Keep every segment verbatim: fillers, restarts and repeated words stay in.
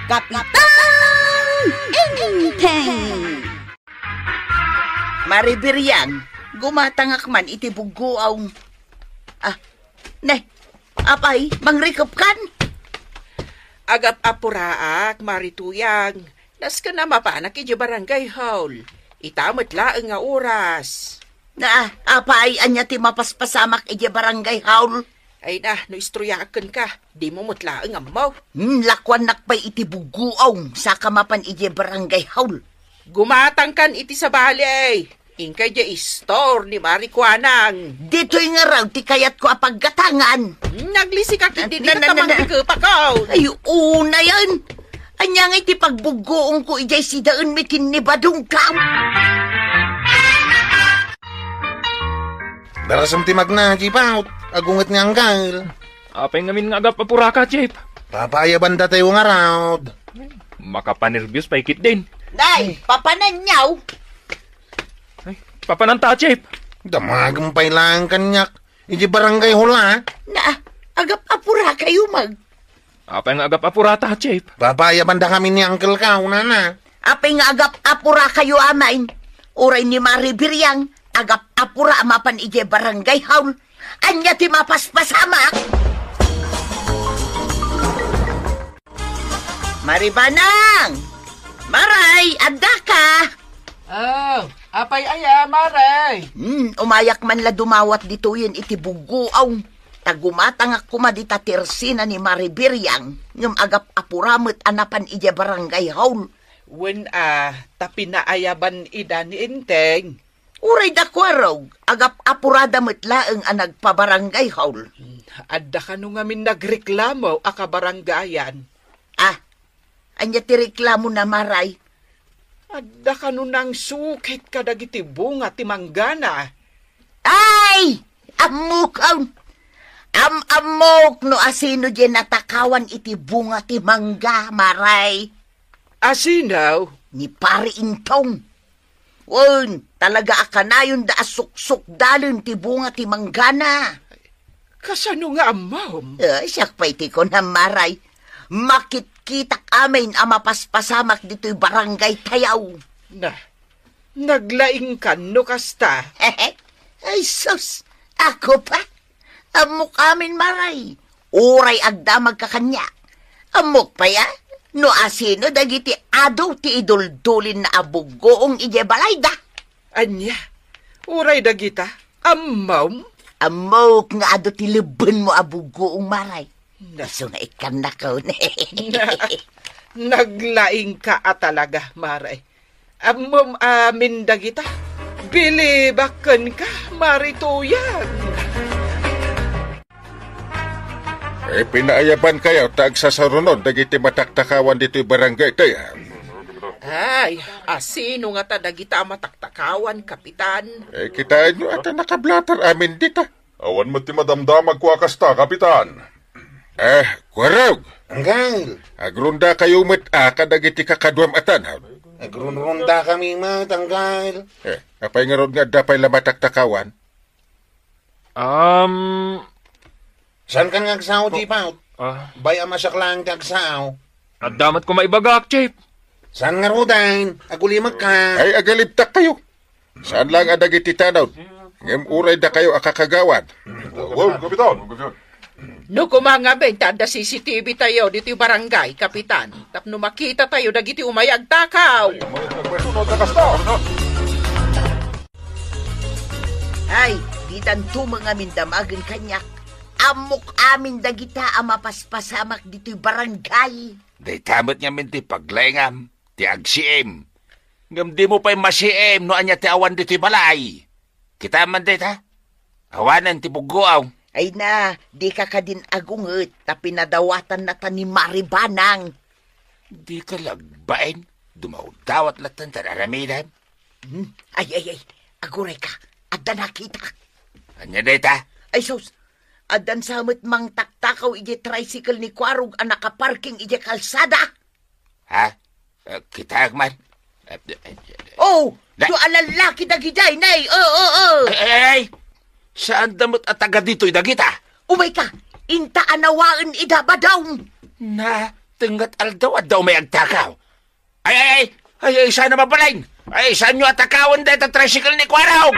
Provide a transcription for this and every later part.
Kapitan Enteng! Mari Biriang, gumatangak man iti buggoaw. Ah, ne, apay, mangrikepkan? Agap-apuraak, Mari Tuyang. Nasken a mapanak idiay barangay hall. Ita met laeng nga oras. Na, apay, ania ti mapaspasamak idiay barangay hall? Ay na, no istoryaak kenka, dimo met laeng ammo. Hmm, lakuannak pay iti buggoaw, saka mapan idiay barangay hall. Gumatangkan iti sabali. Inkay diay istor ni Mari Kuanang. Ditoy ngarud ti kayatko a paggatangan. Hmm, naglisikak iti na, dika na, na, na. Mangrikepakaw. Ay, unayen. Ania ngay ti pagbuggoongko idiay sidaenmi ken ni Badong kam? Darasem ti magna, Chief, aw. Agunget nga anggal. Apay ngamin nga agap-apuraka, Chief? Papaayabandatayo ngarud. Makapanerbios pay ketdin. Nay, papananyaw. Ay, papananta, Chief. Damagem pay laeng kaniak. Idiay barangay hall, a? Na, agap-apurakayo, mag- Apay nga agap-apurata, Chief? Papaayabandakami ni Uncle ka, unana. Apay nga agap-apurakayo, amaen? Uray ni Mari Biriang, agap-apura a mapan idiay barangay hall. Ania ti mapaspasamak? Mari Banang! Maray, addaka! Oh, apay aya, Mari? Hmm, umayak man la dumawat ditoyen iti buggoaw. Ta gumatangak koma dita ti ersina ni Mari Biriang, ngem agap-apura met a napan idiay barangay hall. Wen a, ta pinaayaban ida ni Enteng. Uray da Kuarog, agap-apurada met laeng a nagpabarangay hall. Adda kano ngamin nagreklamo a kabarangayan? Ah, ania ti reklamona, Maray? Adda kano nangsukit kadagiti bunga ti manggana? Ay! Ammokon! Am-ammok no asino diay natakawan iti bunga ti mangga, Maray. Asino? Ni Pari Intong. Wen, talaga a kanayonda a suksukdalen ti bunga ti manggana. Kasano nga ammom? Eh, siak pay ti kunam, Maray. Makitkitak amin a mapaspasamak ditoy barangay tayaw. Na, naglaingkan no kasta. Ay, sus! Ako pa? Ammok amin, Maray. Uray agdamagka kaniak. Ammok pay a, no asino dagiti adu ti iduldulinna a buggoong idiay balayda. Ania? Uray dagita? Ammom? Ammok nga adu ti lebbenmo a buggoong, Maray. Na- Isu nga ikkannakon. Na-, naglaingka a talaga, Maray. Ammom amin dagita. Bilibak kenka, Mari Tuyang. Eh, pinaayabankayo ta agsasarunon dagiti mataktakawan ditoy barangay tayo. Ay, asino ngata dagita a mataktakawan, Kapitan? Eh, kitaenyo, ata nakablater amin dita. Awan met ti madamdamagko a kasta, Kapitan. Eh, Kuarog! Anggal! Agrondakayo met a kadagiti kakaduam a tanod. Agronrondakami met, Anggal. Eh, apay ngarud nga adda pay la mataktakawan? Um, Saan ka nga agsao, Chief, aw? Ah. Bay a masak laeng ti agsao. Adda met koma ibagak, Chief. Saan ngaruden? Agulimekka. Ay, agalibtak kayo. Saan lang a dagiti tanod. Ngem uray dakayo a kakagawan. Wow, Kapitan! No koma ngamin ta adda C C T V tayo ditoy barangay, Kapitan, tapno makita tayo dagiti umay agtakaw. Ay, mayat nagpaisunod na kasta. Ay, ditanto met ngamin damagen kaniak. Ammok amin dagita a mapaspasamak ditoy barangay. Dayta met ngamin ti paglaingam ti agsiim. Ngem dimo pay masiim no ania ti awan ditoy balay. Kitaem man dayta? Awanen ti buggoaw. Ay na, dika kadin agunget ta pinadawatannata ni Mari Banang. Dika la agbain, dumawdawat latta ta aramidem. Hmm? Ay, ay, ay, agurayka, adda nakitak. Ania dayta? Ay sus, addan sa met mangtaktakaw idiay tricycle ni Kuarog a nakaparking idiay kalsada. Ha? Eh, kitaek man. Eh, eh, eh, Oh, na- do a lallaki dagidiay, nay. Oh, oh, oh. Ay, ay, ay. Saan da met a taga ditoy dagita? Umayka, inta a nawaen ida, Badong. Na, Ingat aldaw, adda umay agtakaw. Ay, ay, ay! Ay, ay, sana mabalin! Ay, saanyo a takawen dayta tricycle ni Kuarog?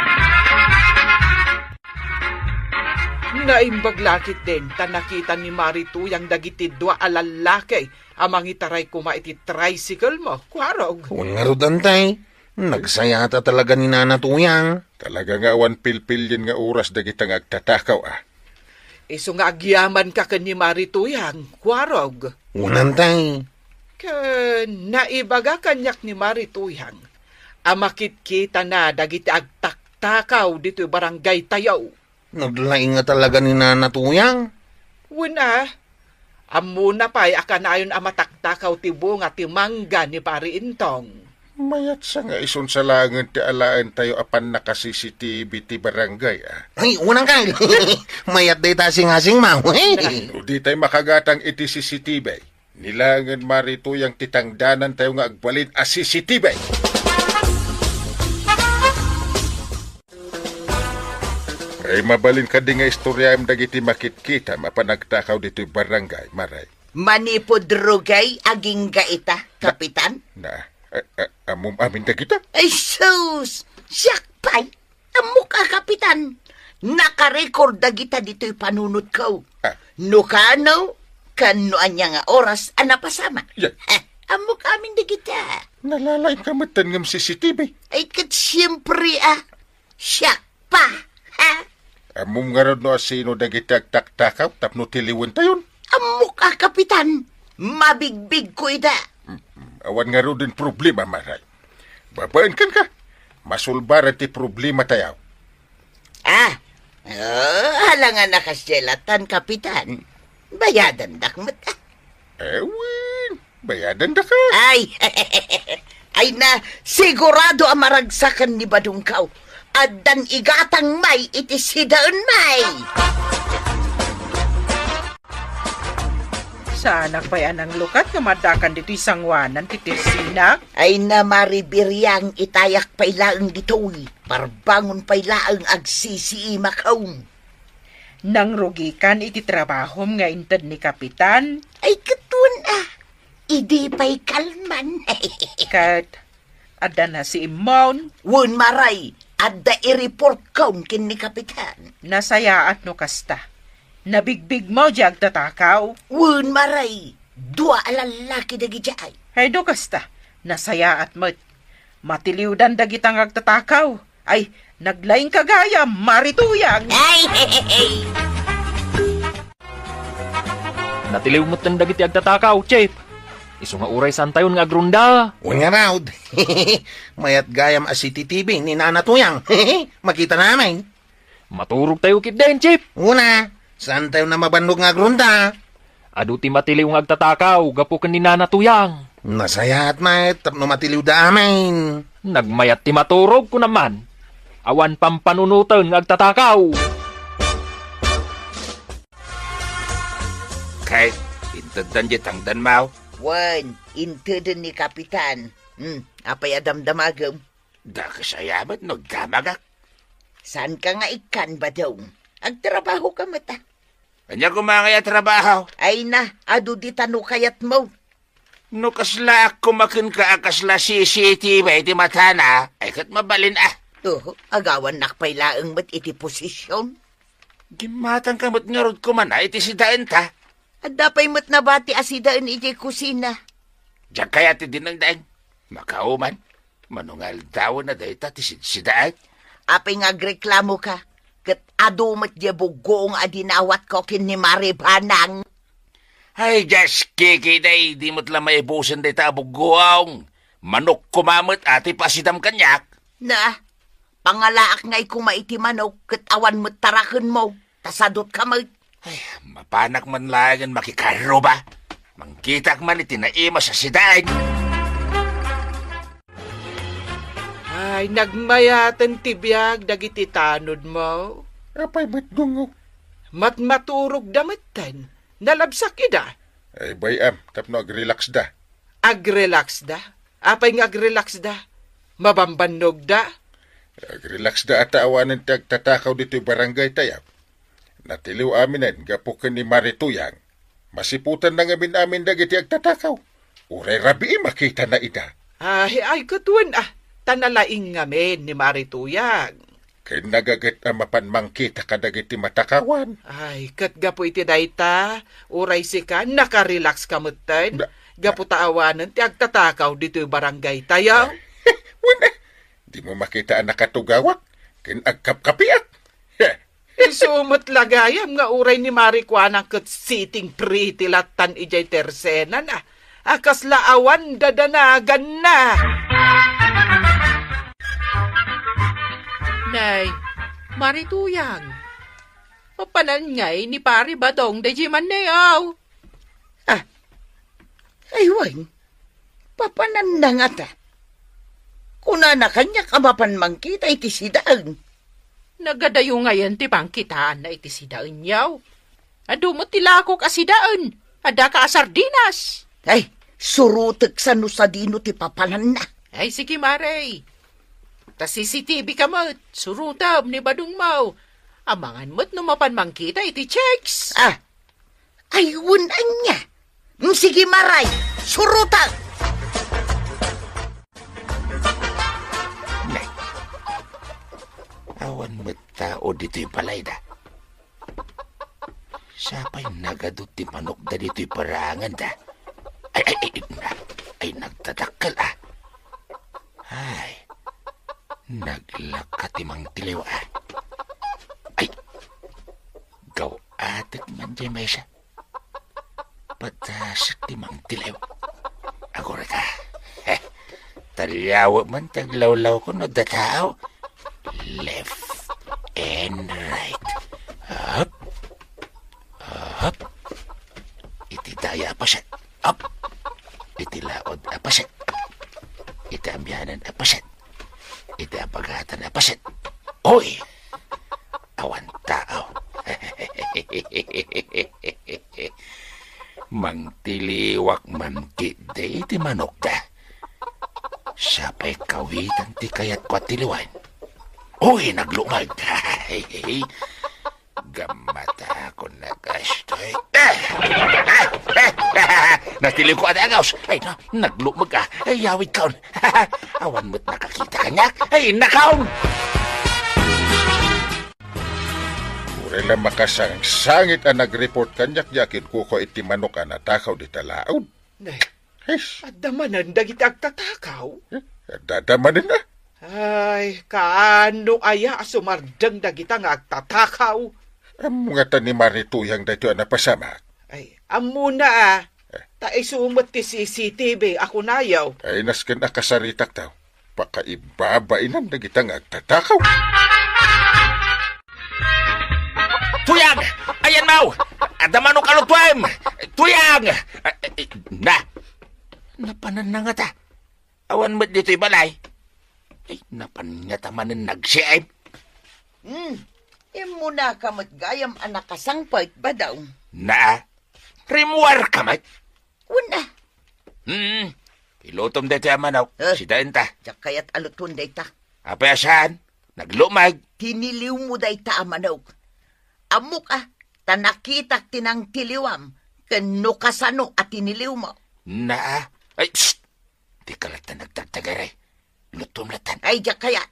Naimbag la ketdin ta nakita ni Mari Tuyang dagiti dua a lallaki a mangitaray koma iti tricycle mo, Kuarog. Wen ngarud, Antay. Nagsayata talaga ni Nana Tuyang. Talaga nga awan pilpilien nga oras dagita nga agtatakaw, a. Isu nga agyamanka ken ni Mari Tuyang, Kuarog. Wen, Antay. Ken naibaga kaniak ni Mari Tuyang a makitkitana dagiti agtaktakaw ditoy barangaytayo. Naglaing nga talaga ni Nana Tuyang. Wen a, ammona pay a kanayon a mataktakaw ti bunga ti mangga ni Pari Intong. Mayat sa nga isun sa laengen ti alaentayo a pannaka-C C T V ti barangay, a. Ay, unang kay. Mayat dayta asing-asing, maw. No ditay makagatang iti C C T V, ni laengen Mari Tuyang ti tangdanantayo nga agbalin a C C T V. Ay, mabalin kadi nga istoriaem dagiti makitkitam a panagtakaw ditoy barangay, Mari? Manipud rugay agingga ita, Na-, Kapitan? Na, a-, a-, ammom amin dagita? Ay, sus! Siak pay! Ammok a, Kapitan! Nakarecord dagita ditoy panunotko. Ah. No kano, ken no ania nga oras a napasamak. Ya. Eh, ammok amin dagita. Nalalaingka metten ngem C C T V. Ay, ket siempre, a. Siak pa, ha? Ammom ngarud no asino dagiti agtaktakaw tapno tiliwentayon? Ammok a, Kapitan. Mabigbigko ida. Mm, awan ngaruden problema, Mari. Babaen kenka. Masolbaran ti problematayo. Ah, oh, hala nga nakasdiay lattan, Kapitan. Bayadandak met, a. Ewen, bayadandak a. Ay, ay na, sigurado a maragsakan ni badongko. Addan igatang may iti sidaen may. Saanak pay a nanglukat nga maddakan ditoy sangoanan ti tirsinak? Ay na, Mari Biriang, itayak pay laeng ditoy. Parbangon pay laeng agsisiimakon. Nangrugikan iti trabahom nga inted ni Kapitan? Ay, ket wen a. Idi pay kalman. Ket adda nasiimmon? Wen, Mari, adda i-reportkon ken ni Kapitan. Nasayaat no kasta. Nabigbigmo diay agtatakaw? Wen, Mari, dua a lallaki dagidiay. Hay, no kasta, nasayaat met. Matiliwdan dagita nga agtatakaw. Ay, naglaingka gayam, Mari Tuyang. Ay, hey, hey, hey. Natiliw metten dagiti agtatakaw, Chief. Isu nga uray saantayon nga agronda. Wen ngarud. Mayat gayam a C C T V ni Nana Tuyang. Makitana amin. Maturogtayo ketdin, Chief. Wen a, saantayon a mabannog nga agronda. Adu ti matiliw nga agtatakaw gapu ken ni Nana Tuyang. Nasayaat met tapno matiliwda amin. Nagmayat ti maturog, kunam man. Awan pampanunoten nga agtatakaw. Kay, inteddan diay tangdan, maw? Wen, inteden ni Kapitan. Hmm, apay a damdamagem? Dakes aya met no agdamagak? Saanka nga ikkan, Badong. Agtrabahoka met, a. Ania koma ngay a trabaho? Ay na, adu dita no kayatmo. No kaslaak koma kenka a kasla C C T V iti matana, ay ket mabalin a. Oho, agawannak pay laeng met iti posision. Gimmatangka met ngarud koma na iti sidaenta. Adda pay met nabati a sidaen idiay kusina. Diak kayat ti dinengdeng. Makauman. Mano nga aldawen a dayta ti sidsidaen? Apay nga agreklamoka? Ket adu met diay buggoong a dinawatko ken ni Mari Banang. Ay, just kikidey, di met la maibusen dayta a buggoong. Manok koma met a ti paasidam kaniak. Na, pangalaak ngay koma iti manok ket awan met tarakenmo, ta sadutka met. Ay, mapanak man laengen makikarruba. Mangkitak man iti naimas a sidaen. Ay, nagmayaten ti biag dagiti tanodmo. Apay met, Gungo? Matmaturogda metten. Nalabsak ida. Ay, bay-am, tapno agrelaxda. Agrelaxda? Apay nga agrelaxda? Mabambannogda? Agrelaxda a ta awanen ti agtatakaw ditoy barangaytayo. Natiliw aminen gapu ken ni Mari Tuyang. Masiputanna ngamin amin dagiti agtatakaw. Uray rabii makitana ida. Ay, ay, ket wen, ah, ta nalaing ngamin ni Mari Tuyang. Ken nagaget a mapan mangkita kadagiti matakawan. Ay, ket gapu iti dayta, uray sika, nakarelax ka metten. Da- Gapu ta awanen ti agtatakaw ditoy barangay tayo. Wen, eh, dimo makita a nakatugawak, ken agkapkapiak. Heh. Isu met la gayam nga uray ni Mari Kuanang ket sitting pretty lattan idiay tersenan, ah. A kasla awan dadanaganna. Nay, Mari Tuyang, papanan ngay ni Pari Badong daydi manniaw? Ah, ay wen, papananna ngata. Kunana kaniak a mapan mangkita iti sidaen. Nagadayo ngayen ti pangkitaanna iti sidaenyo. Adu met ti lakok a sidaen, adda ka a sardinas. Ay, surotek sa no sadino ti papananna. Ay, sige, Mare. Ta C C T V ka met, surotem ni badongmo. Amangan met no mapan mangkita iti chicks. Ah, ay, wen ania. Mm, sige, Mare, surotek. Nay, awan met tao ditoy balayda. Sapay nagadu ti manokda ditoy paranganda. Ay, ay, ay, na, ay, nagtadakkel, ah. Ay, naglaka ti mangtiliw, ah. Ay, gaw-atek man diay maysa. Padasek ti mangtiliw. Agurayka. Taliaw man ti aglawlawko no adda tao. Left and right. Up. Up. Iti daya a paset. Up. Iti laod a paset. Iti amianan a paset. Iti abagatan a paset. Oy! Awan tao. Mangtiliwak man ketdi iti manokda. Sapay kawitan ti kayatko a tiliwen. Uy, naglumag. Gammatakon a kastoy. Eh! Eh! Eh! Natiliwko a dagaws. Ay, no, naglumag, ah. Ay, yawidkon. Awan met nakakita kaniak. Ay, nakaon! Uray la makasangsangit a nagreport kaniak diay akinkuko iti manok a natakaw dita laod. Nay, His. Adda manen dagiti agtatakaw? Eh, adda, adda manen, ah. Ay, kaano aya a sumardeng dagita nga agtatakaw? Ammo ngata ni Mari Tuyang daytoy a napasamak? Ay, ammona, ah. Eh. Ta isu met ti C C T V a kunayo. Ay, nasken a kasaritak taw. Pakaibabainan dagita nga agtatakaw. Tuyang! Ayanmo! Adda manok a lutuem! Tuyang! Ah, eh, eh, na! Napananna ngata. Awan met ditoy balay. Ay, napan ngata manen nagsiim. Hmm. Immunaka met gayam a nakasangpet, Badong. Na, rimmuarka met. Wen a. Hmm. Ilutom daytoy a manok. Eh. Sidaenta. Diak kayat a luton dayta. Apay a saan? Naglumag. Tiniliwmo dayta a manok. Ammok a, ta nakitak ti nangtiliwam, ken no kasano a tiniliwmo. Na, ay, psst! Dika latta nagtagtagari. Lutom lattan. Ay, diak kayat.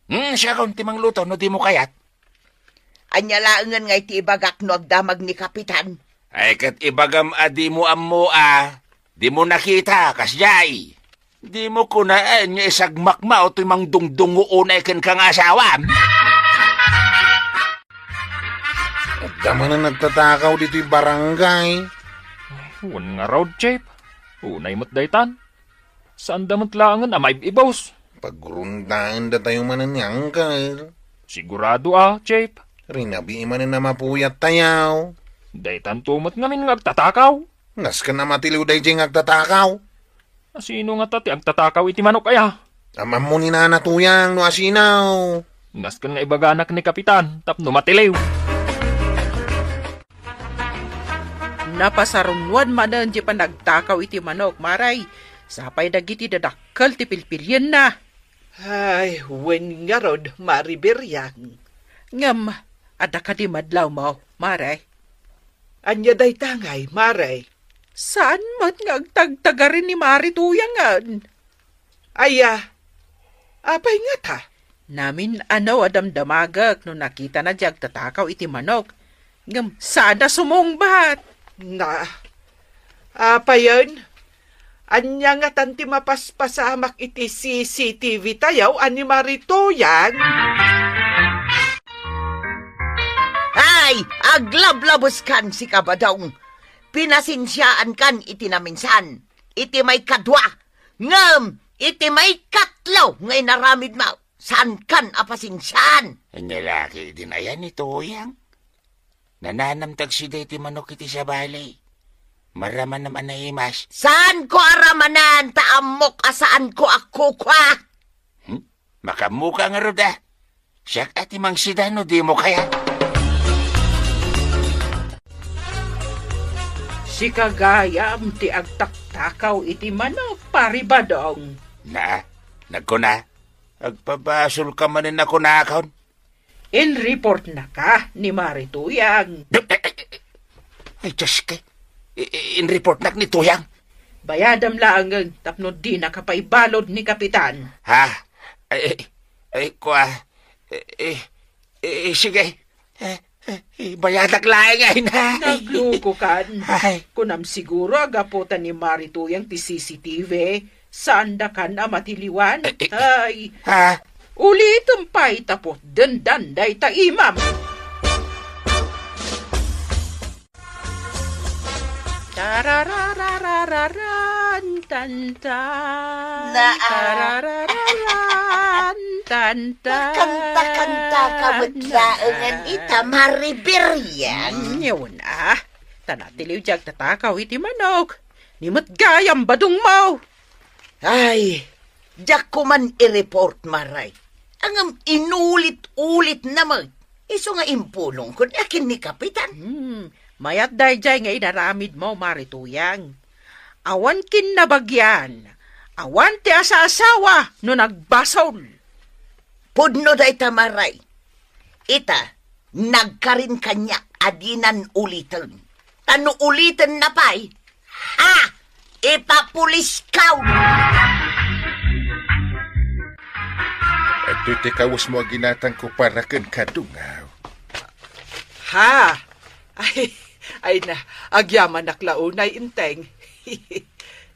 Hmm, siakon ti mangluto no dimo kayat. Ania laengen nga iti ibagak no agdamag ni Kapitan? Ay, ket ibagam a dimo ammo a, dimo nakita, kasdiay. Dimo kunaen nga isagmakma toy mangdungdungo unay kenka nga asawam. Adda manen nagtatakaw ditoy barangay. Wen ngarud, Chief. Unay met daytan. Saan da met laengen a maib-ibus? Pagrondaen datayo manen ni Uncle. Sigurado a, Chief. Rinabii manen a mapuyat tayo. Daytanto met ngamin nga agtatakaw. Nasken a matiliw daydiay nga agtatakaw. Asino ngata ti agtatakaw iti manok aya? Ammom ni Nana Tuyang no asino. Nasken nga ibaganak ni Kapitan tapno matiliw. Napasarunnuan manen ti panagtakaw iti manok, Maray. Sapay dagiti dadakkel ti pilpilienna. Ay, wen ngarud, Mari Biriang. Ngem, adda kadi madlawmo, Maray? Ania dayta ngay, Mare? Saan met nga agtagtagari ni Mari Tuyangen? Aya, apay ngata? Namin-ano a damdamagek no nakitana diay agtatakaw iti manok. Ngem saan a sumungbat. Nga, apayen? Ania ngatan ti mapaspasamak iti C C T V tayo a ni Mari Tuyang? Ay, aglablabeskan, sika, Badong. Pinasensiaankan iti naminsan, iti maikadua, ngem iti maikatlo nga inaramidmo, saankan a pasensiaan. Ania la ketdin aya ni Tuyang? Nananamtag sida iti manok iti sabali. Maramanam a naimas. Saanko a ramanan ta ammok a saanko a kukua? Hmm? Makaammoka ngarud a. Siak a ti mangsida no dimo kayat. Sika gayam ti agtaktakaw iti manok, Pari Badong. Na, nagkuna, agpabasolka manen a kunakon. In-reportnaka ni Mari Tuyang. Ay, Diyos ko. I-, i-, in-reportnak ni Tuyang. Bayadam laengen tapno dinaka paibalud ni Kapitan. Ha? Ay, ay, ay, kua. Eh, eh, eh, sige. Eh, eh, ibayadak laeng, ay na. Naglukokan. Ay. Kunam siguro a gapu ta ni Mari Tuyang ti C C T V, saandakan a matiliwan. Eh, eh, eh. Ay. Ha? Ulitem pay ta putdendan dayta imam. Tarararararan, tantan. Naa. Tararararan, tantan. Makanta-kanta ka met laengen ita, Maribirian. Mm, yun, ah. Ta natiliw diay agtatakaw iti manok. Ni met gayam, Badong mo. Ay, diak ko man i-report, Maray. Ngem inulit-ulitna met. Isu nga impulongko a ken ni Kapitan. Hmm, mayat daydiay nga inaramidmo, Mari Tuyang. Awan kinnabagian, awan ti asaasawa no nagbasol. Pudno dayta, Maray. Ita, nagkarin kaniak a dinan uliten. Ta no ulitenna pay, ha! Ipapuliskaw! Adtoy ti kawesmo a ginatangko para kenka, dungaw. Ha? Ay, ay na, agyamanak la unay, Enteng.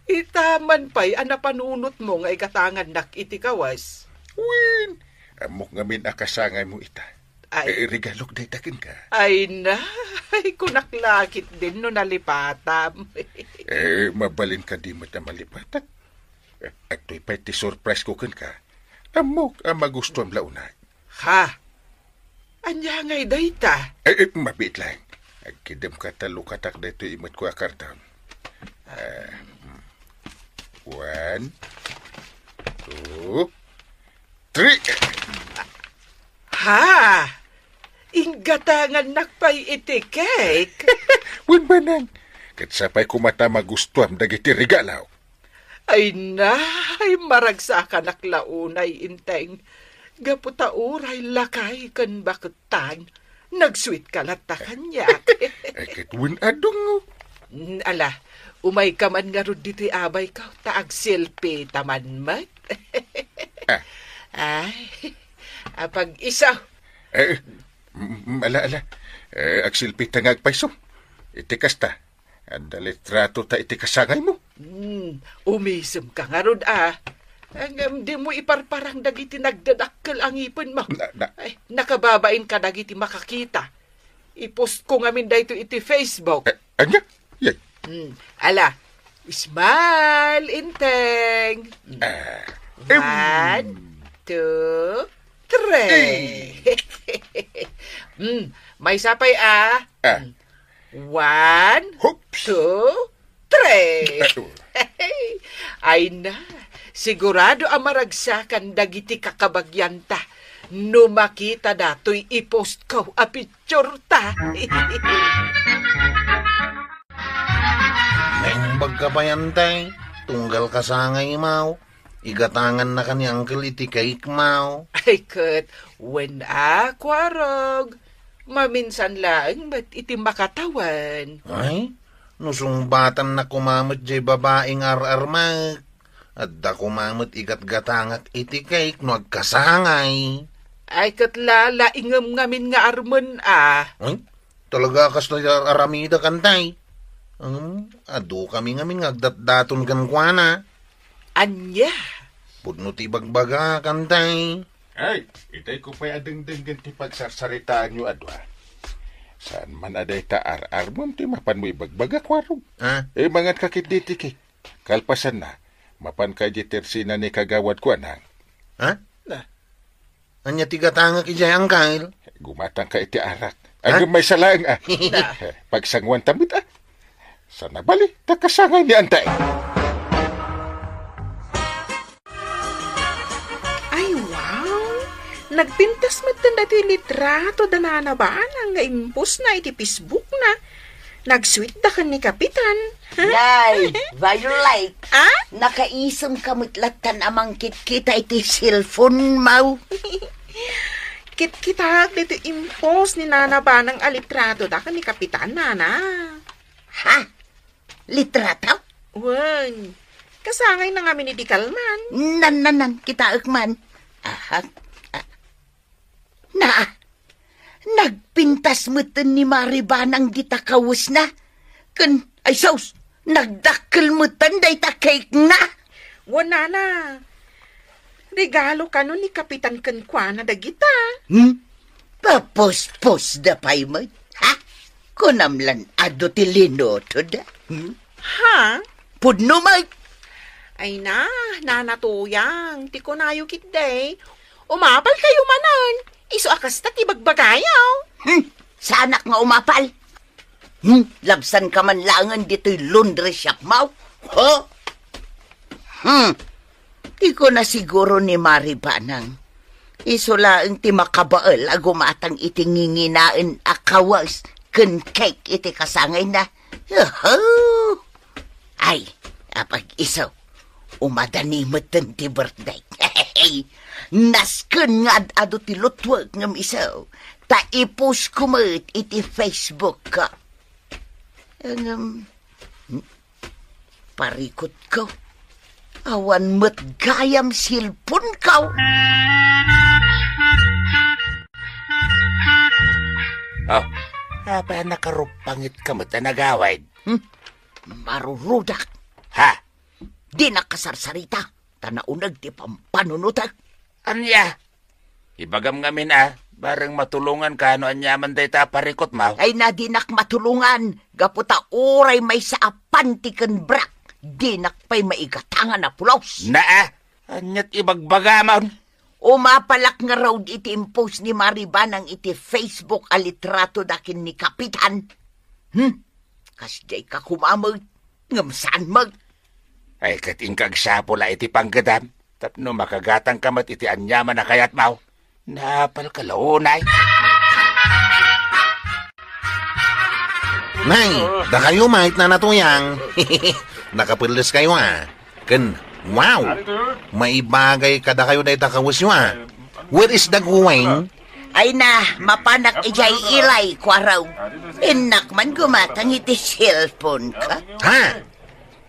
Ita man pay a napanunotmo nga igatangannak iti kawes. Wen, ammok ngamin a kasangaymo ita. Ay. Eh, regalok dayta kenka. Ay na, ay, kunak la ketdin no nalipatam. Eh, mabalin kadi met a malipatak. Eh, adtoy pay ti surprise ko kenka. Ammok a magustuam la unay. Ha? Ania ngay dayta? Eh, eh, mabiit laeng. Agkidemka ta lukatak daytoy imetko a karton. Ah, hmm. One, two, three. Ha? Inggatangannak pay iti cake? Wen, Manang. Ket sapay koma ta magustuam dagiti regalo. Ay na, ay, maragsakanak la unay, Enteng. Gapu ta uray lakay ken baketan, nagsuitka latta kaniak. Ay, ket wen a, dungaw. Mm, ala, umayka man ngarud ditoy, abayko, ta agselfie ta man met. Ah. Ay, apag-iso. Eh, mm, ala, ala. Eh, agselfie ta nga agpayso. Iti kasta, adda litrato ta iti kasangaymo. Hmm, umisemka ngarud, a. Ngem dimo iparparang dagiti nagdadakkel a ngipenmo. Na, na. Ay, nakababain kadagiti makakita. I-postko ngamin daytoy iti Facebook. Eh, ania? Yay. Hmm, ala. Smile, Enteng. Hmm. Ah, em. One, two, three. Eh. Hmm, maysa pay, a. Ah. Hmm. One, Hoops. Two, three. Ay na, sigurado a maragsakan dagiti kakabagianta no makita datoy i-post ko a picture ta. Naimbag ka pay, Enteng, tunggal kasangaymo. Igatangannaka ni Uncle iti cake mo. Ay, ket, wen a, Kuarog. Maminsan laeng met iti makatawen. Ay, no sungbatanna koma met jay babai nga ar-armek, adda koma met igatgatangak iti cake no agkasangay. Ay, ket la, laingem ngamin nga armen a. Ay, talaga kasta ar-aramidek, Antay? Hmm, adu kami ngamin nga agdatdaton kenkuana. Ania? Pudno ti ibagbagak, Antay. Ay, itay ko pay a dengdenggen ti pagsarsaritaanyo a dua. Saan man a dayta ar-armem ti mapanmo ibagbaga, Kuarog? Ah? Eh, mangan ka ketdi ti cake. Kalpasanna, mapan ka idiay tersina ni Kagawad Kuanang. Ha? Na. Ania ti gatangak idiay, Angkel? Gumatang ka iti arak. Ha? Agem maysa laeng, ah. Na. Pagsanguan ta met, ah. Sana bali, ta kasangay ni Antay. Ay, wow! Nagpintas metten daytoy litrato da Nana Banang nga impostna iti Facebook na. Nag-sweet da ken ni Kapitan. Nay, Violet. Ah? Nakaisem ka met lattan a mangkitkita iti cellphone mo. Kitkitaak daytoy impost ni Nana Banang a litrato da ken ni Kapitan, Nana. Ha? Litrato? Wen, kasangayna ngamin idi kalman. Nan, nan, nan, kitaek man. Aha. Ah. Na, nagpintas metten ni Mari Banang dita kawesna. Ken, ay sus, nagdakkel metten dayta cake na. Wen, Nana. Regalo kano ni Kapitan kenkuana dagita. Hmm? Papuspos da pay met, ha? Kunam lan adu ti linuto da. Hmm? Ha? Pudno met. Ay na, Nana Tuyang, ti kunayo ketdi. Umapal kayo manen. Isu a kasta ti bagbagayo. Hmm, saanak nga umapal. Hmm, labsan ka man laengen ditoy laundry shop mo. Ho? Hmm. Ti kuna siguro ni Mari Banang, isu laeng ti makabael a gumatang iti nginginaen a kawes ken cake iti kasangayna. Yuhu! Ay, apag-isu, umadani metten ti birthday. Nasken nga ad-adu ti lutwek ngem isu, ta i-post ko met iti Facebook ko. Ngem, parikutko, awan met gayam cellphone ko. Oh, apay a nakarupanget ka met a nagawid? Hmm? Marurudak. Ha? Dinak kasarsarita, ta nauneg ti pampanunotek. Ania? Ibagam ngamin a, bareng matulongan ka no aniaman dayta a parikutmo. Ay na, dinak matulongan, gapu ta uray maysa a panti ken brak, dinak pay maigatangan a pulos. Naa, aniat ibagbagamon? Umapalak ngarud iti impost ni Mari Banang iti Facebook a litrato da ken ni Kapitan. Hmm, kasdiay ka kumamet, ngem saan met. Ay, ket inka agsapul a iti panggedam, tapno makagatang ka met iti aniaman a kayatmo. Naapal ka la unay. Nay, dakayo met, Nana Tuyang. Nakapelles kayo, ah. Ken, wow! Maibagay kadakayo dayta kawesyo, ah. Where is the going? Ay na, mapanak idiay ilay, Kuarog. Innak man gumatang iti cellphone ka. Ha?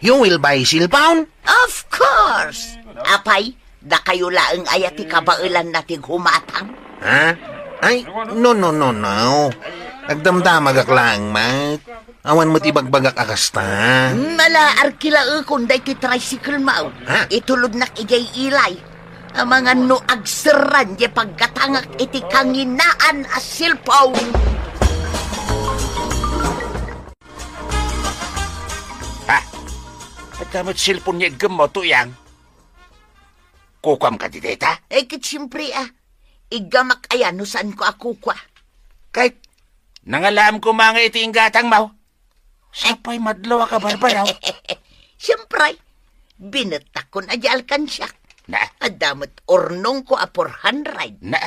You will buy cellphone? Of course! Apay, dakayo laeng aya ti kabaelanna ti gumatang? Ha? Ay, no, no, no, no. Agdamdamagak laeng met. Awan met ibagbagak a kasta. Nalaar ki laeng daytoy tricycle mo. Ha? Itulodnak idiay ilay. Amangan no agserran diay paggatangak iti kanginaan a cellphone. Ha? Adda met cellphone nga iggemmo, Tuyang? Kukuam kadi dayta? Eh, ket siempre, ah. Iggamak aya no saanko a kukua. Ket, nangalaam koma nga iti inggatangmo. Sapay madlaw a kabarbaraw. Siempre, binettakon a di alkansiak. Na? Adda met urnongko a four hundred. Na?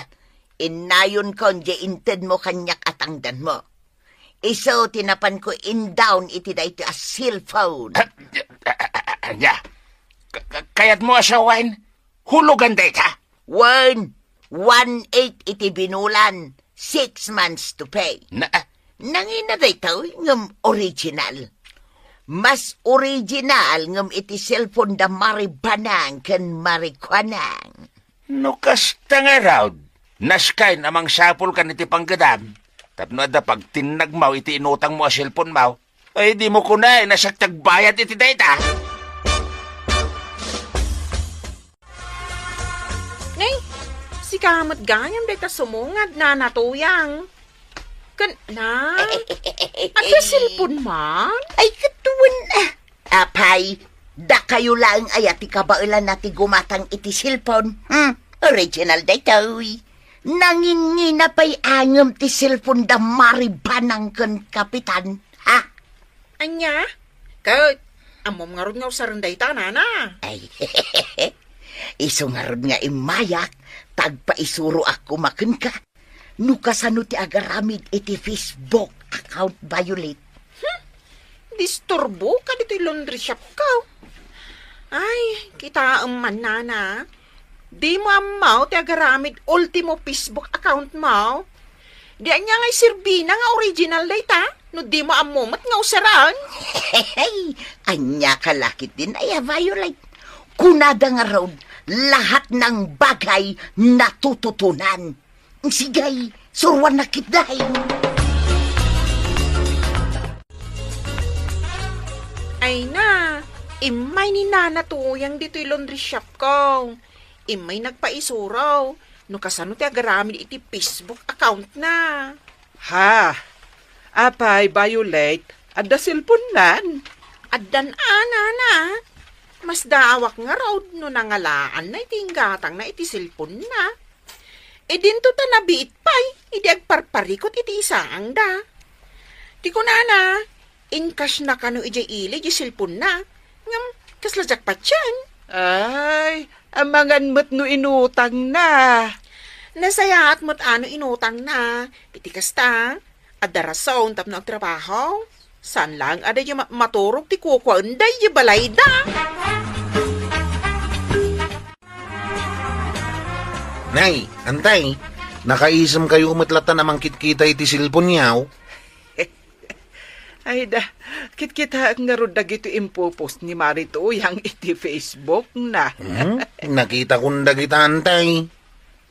Innayonkon diay intedmo kaniak a tangdanmo. Isu ti napanko indawn iti daytoy a cellphone. Ah, ah, ah, ah, ania? Ka-, ka-, kayatmo a sawen? Hulugan dayta? Wen, one eight iti binulan, six months to pay. Na, ah. Nangina daytoy ngem original. Mas original ngem iti cellphone da Mari Banang ken Mari Kuanang. No kasta ngarud, naskay a mangsapulkan iti panggadam. Tapno adda pagtinnagmo iti inutangmo a cellphonemo. Ay, dimo kunay, siak ti agbayad iti dayta. Nay, sika met gayam dayta sumungad, Nana Tuyang. Ken, na? Adda cellphone man? Ay, ket wen, ah. Apay, dakayo laeng aya ti kabaelanna ti gumatang iti cellphone? Hmm? Original daytoy. Nangingina pay ngem ti cellphone da Mari Banang ken Kapitan, ha? Ania? Ket, ammom ngarud nga usaren dayta, Nana? Ay, isu ngarud nga immayak, ta agpaisuroak koma kenka. No kasano ti agaramid iti Facebook account, Violet? Hmm? Disturbo ka ditoy laundry shop ko. Ay, kitaem man, Nana. Dimo ammo ti agaramid ultimo Facebook account mo? Di ania nga iserbina nga original dayta, no dimo ammo met nga usaren? Ania ka la ketdin aya, Violet? Kunada ngarud, lahat ng bagay natututunan. Sige, suruannak ketdi. Ay na, immay ni Nana Tuyang ditoy laundry shop ko. Immay nagpaisuro no kasano ti agaramid iti Facebook account na. Ha? Apay, Violet, adda cellphone nan? Addan a, Nana. Masdaawak ngarud no nangalaanna iti inggatangna iti cellphone na. Idinto ta nabiit pay idi agparparikut iti isaangda. Ti kunana, in-cash na kano idiay ili diay cellphone na. Ngem, kasla diak patien. Ay, amangan met no inutangna. Nasayaat met a no inutangna. Iti kasta, adda rason tapno agtrabaho. Saan laeng a daydiay ma-, maturog ti kukuaenda idiay balayda. Nay, Antay, nakaisemkayo met latta a mangkitkita iti cellphone-yo? Ay da, kitkitaek ngarud dagitoy impopost ni Mari Tuyang iti Facebook na. Hmm? Nakitakon dagita, Antay.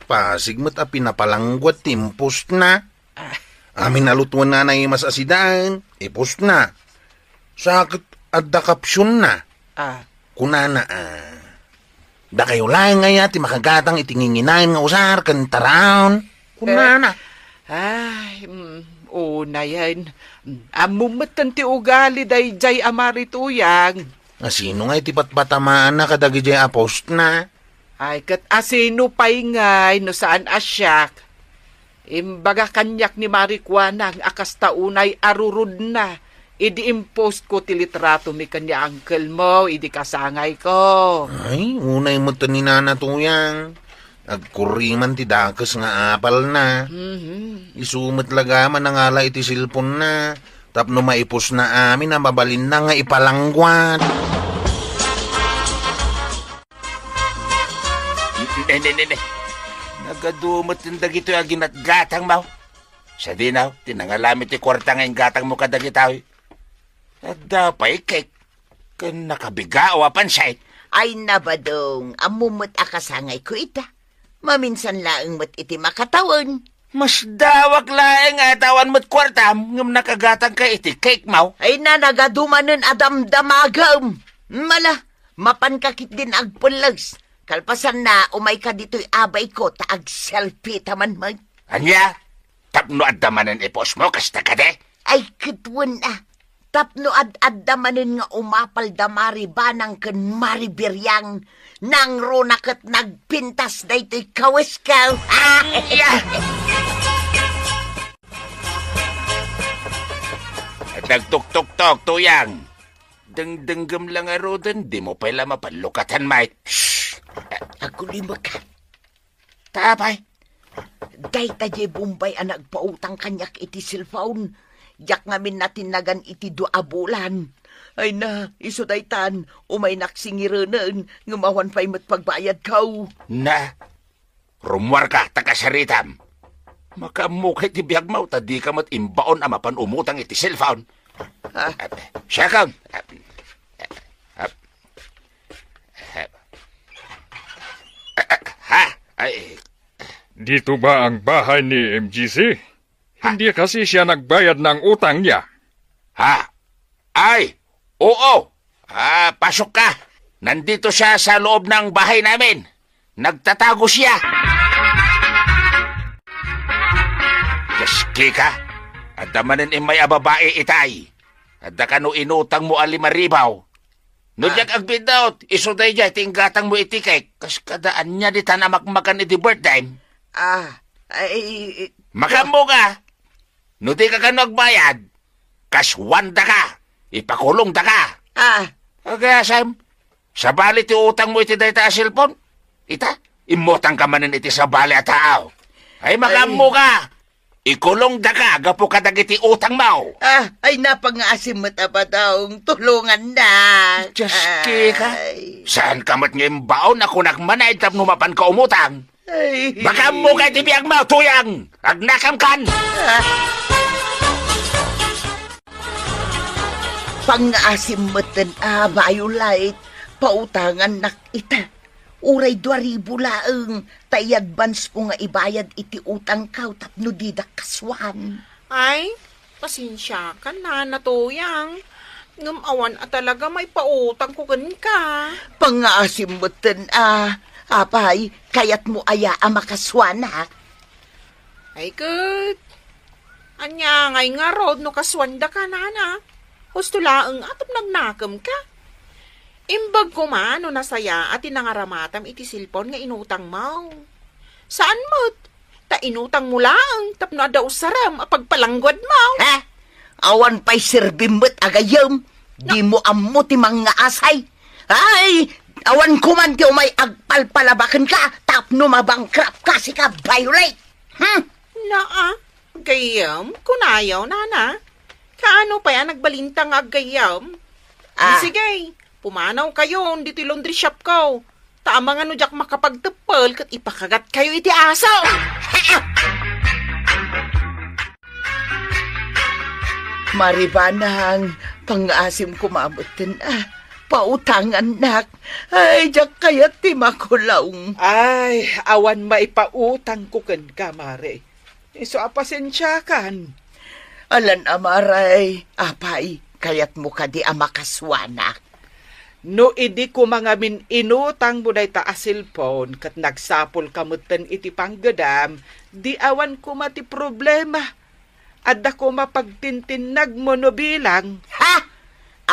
Pasig met a pinapalangguad ti impost na. Ah. Amin a lutuen nanay mas asidaen, ipostna. Sa ket adda captionna. Ah. Kunana, ah, "Dakayo laeng aya ti makagatang iti nginginaen nga usar ken taraon?" Kunana. Eh. Ay, mm, unayen. Ammom metten ti ugali daydiay a Mari Tuyang. Asino ngay ti patpatamaanna kadagijay a postna? Ay, ket asino pay ngay no saan a siak? Imbaga kaniak ni Mari Kuanang a kasta unay a rurodna idi impostko ti litratomi ken ni uncle mo idi kasangayko. Ay, unay met ni Nana Tuyang. Agkurriman ti dakes nga apalna. Mhm. Isu met laga a nangala iti cellphone-na tapno maipostna amin a mabalinna nga ipalangguad. Ne, ne, ne, ne. Nagadu met dagitoy a ginatgatangmo. Sadino ti nangalami ti kuarta nga inggatangmo kadagitoy? Adda pay cake ken nakabigao a pansit. Ay, nabadong, ammom met a kasangayko ita. Maminsan laeng met iti makatawen. Masdaawak laeng a tawan met kuartam ngem nakagatangka iti cake-mo. Ay, na, nagadu manen a damdamagem. Mala, mapanka ketdin agpelles. Kalpasanna, umayka ditoy abayko ta ag-selfie ta man met. Ania? Tapno adda manen ipostmo, kasta kadi? Ay, ket wen a. Tapno ad-adda manen nga umapal da Mari Banang ken Mari Biriang, nangruna ket nagpintas daytoy kawesko. Ania? Nagtuktuktok, Tuyang. Dengdenggem la ngaruden, dimo pay la mapallukatan, may. Shh! Agkulimekka. Ta apay? Dayta diay Bombay a nagpautang kaniak iti cellphone. Diak ngamin natinnagan iti dua a bulan. Ay na, isu daytan, umaynak singirenen, ngem awan pay met pagbayadko. Na, rummuarka ta kasaritam. Makaammo ka iti biagmo, ta dika met imbaon a mapan umutang iti cellphone. Ah. Siakon. Ha? Ay. Dito ba ang bahay ni M G C? Hindi kasi siya nagbayad ng utang niya. Ha? Ay, oo. Ah, pasok ka. Nandito siya sa loob ng bahay namin. Nagtatago siya. Diyos, Kika. Adda manen immay a babai itay. Adda kano inutang mo a lima ribu. No, ah, diak agbidot, isu daydiay ti inggatang mo iti cake. Kas kada ania ditan a makmakan iti birthday. Ah, ay, makaammo ka. No di ka kano agbayad, kaswandaka, ipakulongdaka. Ah. Agayasam, sabali ti utang mo iti dayta a cellphone. Ita, immutang ka manen iti sabali a tao. Ay, makaammo ka. Ikulongdaka gapu kadagiti utang mo. Ah, ay, napangaasim met a Badong, tulongannak. Diyos, Kika. Ay. Saan ka met nga imbaon a kunak man ay tapno mapan ka umutang? Ay. Makaammo ka iti biagmo, Tuyang! Agnakamkan! Ah. Pangngaasim metten a, Violet, pautangannak ita. Uray dua ribu laeng, ta i-advance ko nga ibayad iti utangko tapno didak kasuan. Ay, pasensiakan, Nana Tuyang. Ngem awan a talaga maipautangko kenka. Pangngaasim metten a, apay, kayatmo aya a makasuanak? Ay ket, ania ngay ngarud no kasuandaka, Nana? Husto laeng a tapno agnakemka. Imbag koma no nasayaat ti nangaramatam iti cellphone nga inutangmo. Saan met, ta inutangmo laeng tapno adda usarem a pagpalangguadmo. Ha? Awan pay serbim met a gayyem. No. Dimo ammo ti mangngaasay. Ay, awan koman ti umay agpalpalaba kenka tapno mabankrupt ka, sika, Violet. Hmm? Naa, gayyem, kunayo, Nana. Kaano pay a nagbalinta nga aggayyem? Ah. Sige, pumanawkayon ditoy laundry shopko. Ta amangan no diak makapagteppel ket ipakagatkayo iti aso. Maribanang, pangngaasim koma metten a, pautangannak. Ay, diak kayat ti makulong. Ay, awan maipautangko kenka, Mare. Isu a pasensiakan. Alan a, Mare, apay, kayatmo kadi a makasuanak? No idi koma ngamin inutangmo dayta a cellphone ket nagsapulka metten iti panggedam, di awan koma ti problema. Adda koma pagtintinnagmo no bilang. Ha?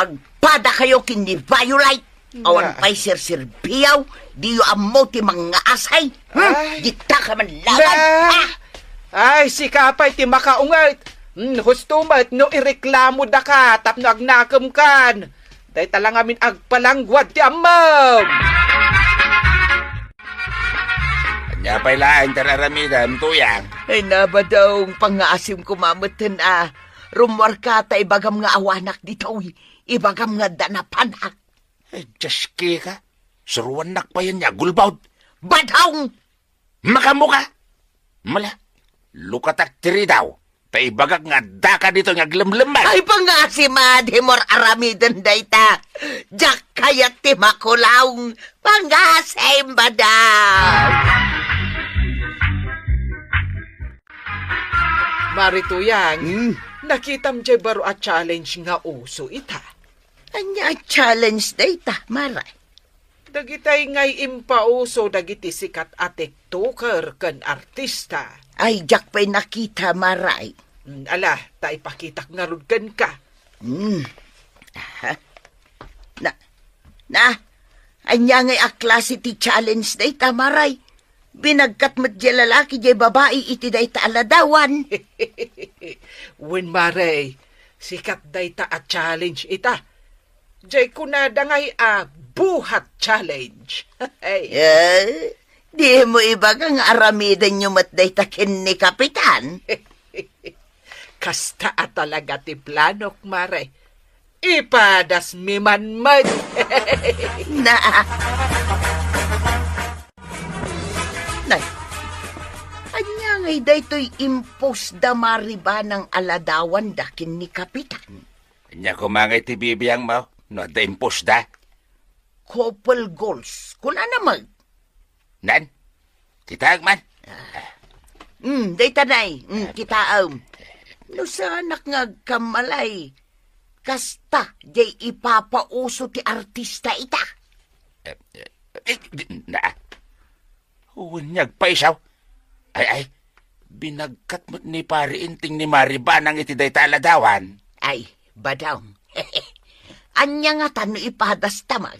Agpadakayo ken ni Violet. Awan pay serserbiaw, diyo ammo ti mangngaasay. Hmm? Ay. Dita ka man laban. Na. Ha? Ay, sika pay ti makaunget. Hmm, husto met no ireklamodaka tapno agnakemkan. Dayta la ngamin agpalangguad ti ammom. Ania pay laeng ti ar-aramidem, Tuyang? Ay, na, Badong, pangngaasim koma metten a. Rummuarka ta ibagam nga awanak ditoy. Ibagam nga adda napanak. Ay, Diyos, Kika. Suruannak pay ania, gulbod. Badong! Makaammo ka! Mala, lukatak ti ridaw, ta ibagak nga addaka ditoy nga aglemlemmeg. Ay, pangngaasim a, dimo ar-aramiden dayta. Diak kayat ti makulong. Pangngaasim, Badong. Mare Tuyang, hmm? Nakitam diay baro a challenge nga uso ita? Ania a challenge dayta, Mare? Dagitay ngay impauso dagiti sikat a TikToker ken artista. Ay, diak pay nakita, Mare. Mm, ala, ta ipakitak ngarud kenka. Hmm. Aha. Na, na, ania ngay a klase ti challenge dayta, Mare? Binagkat met diay lalaki diay babai iti dayta a ladawan. Wen, Mare, sikat dayta a challenge ita. Diay kunada ngay a buhat challenge. Ay. Eh, dimo ibaga nga aramidenyo met dayta ken ni Kapitan? Kasta a talaga ti planok, Mare. Ipadasmi man met. Na. Nay, ania nga Daytoy imposda maribanang a ladawanda ken ni Kapitan. Ania koma ngay ti bibiangmo no adda imposda? Couple goals. Kunana met. Nan? Kitaek man. Hmm, dayta nay. Hmm, kitaem. No saanak nga agkammalay, kasta jay ipapauso ti artista ita. Eh, eh, eh, di, na. Wen nga agpaisaw. Ay, ay, binagkat met ni Pari Inting ni Mari Banang iti dayta a ladawan. Ay, Badong. Ania ngata no ipadasta met?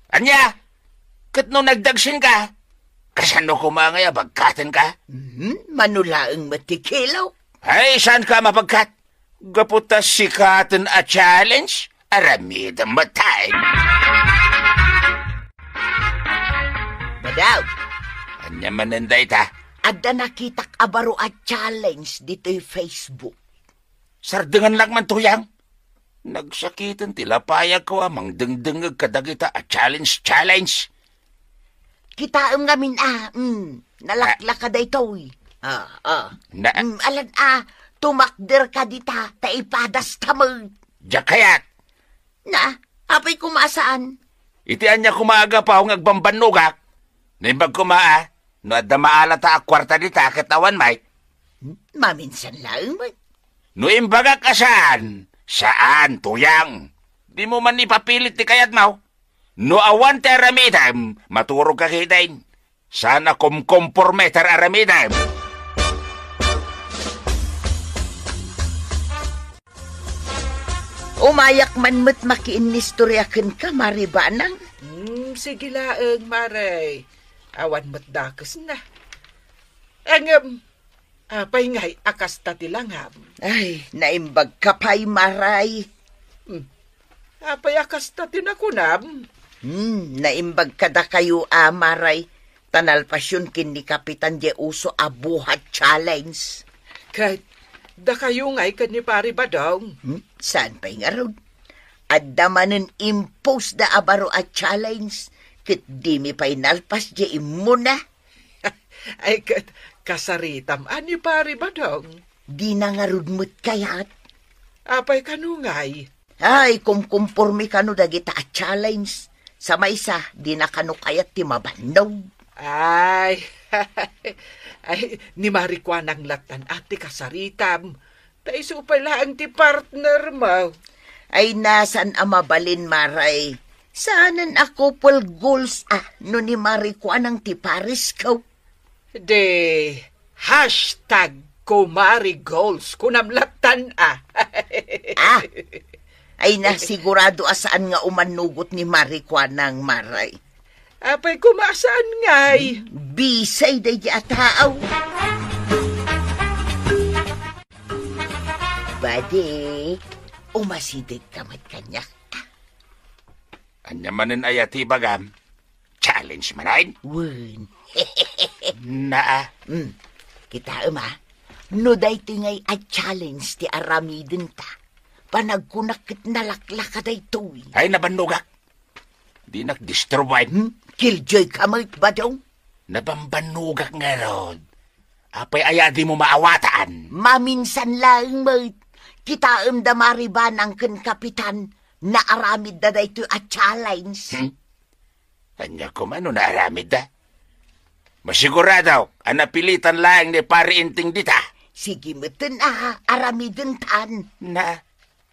Ania? Ket no nagdagsenka, kasano koma ngay a bagkatenka? Mhm, mano laeng met ti kilo. Ay, saanka a mabagkat? Gapu ta sikaten a challenge, aramidem met tayo. Badong. Ania manen dayta? Adda nakitak a baro a challenge ditoy Facebook. Sardengan lang man, Tuyang. Nagsakiten ti lapayagko a mangdengdengngeg kadagita a challenge, challenge. Kitaem ngamin a, mm, nalaklaka daytoy. Ah, ah. Na- Mm, alan a, tumakder ka dita, ta ipadasta met. Diak kayat. Na, apay koma a saan? Iti ania koma a gapu nga agbambannogak? Naimbag koma a, no adda maalata a kuarta dita ket awan met. Maminsan laeng met. No imbagak a saan, saan, Tuyang. Dimo man ipapilit ti kayatmo. No awan ti aramidem, maturogka ketdin. Saan a kumkomporme ti aramidem. Umayak man met makiinnistorya kenka, Mari Banang. Hmm, sige laeng, Mare. Awan met dakesna. Ngem, apay ngay a kasta ti langam? Ay, naimbagka pay, Maray. Hmm. Apay a kasta ti nakunam? Hmm, naimbag kadakayo a, Maray. Ta nalpasyon ken ni Kapitan diay uso a buhat challenge. Ket dakayo ngay ken ni Pari Badong? Hmm? Saan pay ngarud? Adda manen imposda a baro a challenge, ket dimi pay nalpas diay immuna. Ay, ket kasaritam a ni Pari Badong? Dina ngarud met kayat. Apay kano ngay? Ay, kumkumpormi kano dagita a challenge. Sa maysa, dina kano kayat ti mabannog. Ay, ay, ni Mari Kuanang lattan a ti kasaritam. Ta isu pay laeng ti partnermo. Ay, na, saan a mabalin, Maray. Saanen a couple goals a no ni Mari Kuanang ti paresko. Di, hashtag Kumari Goals, kunam lattan a. Ah, ay na, sigurado a saan nga umannugot ni Mari Kuanang, Maray. Apay koma a saan ngay? Bisay daydi a tao. Badi, umasideg ka met kaniak. Ania manen aya ti ibagam? Challenge manen? Wen. Naa. Hmm. Kitaem a, no daytoy ngay a challenge ti aramidenta, panagkunak ket nalaklaka daytoy. Ay, nabannogak. Dinak disturbaen. Hmm? Killjoy ka met, Badong. Nabambannogak ngarud. Apay aya dimo maawatan? Maminsan laeng met. Kitaem da Mari Banang ken Kapitan, naaramidda daytoy a challenge. Hmm? Ania koma no naaramidda? Masiguradok a napilitan laeng ni Pari Inting dita. Sige meten a, aramidentan. Na,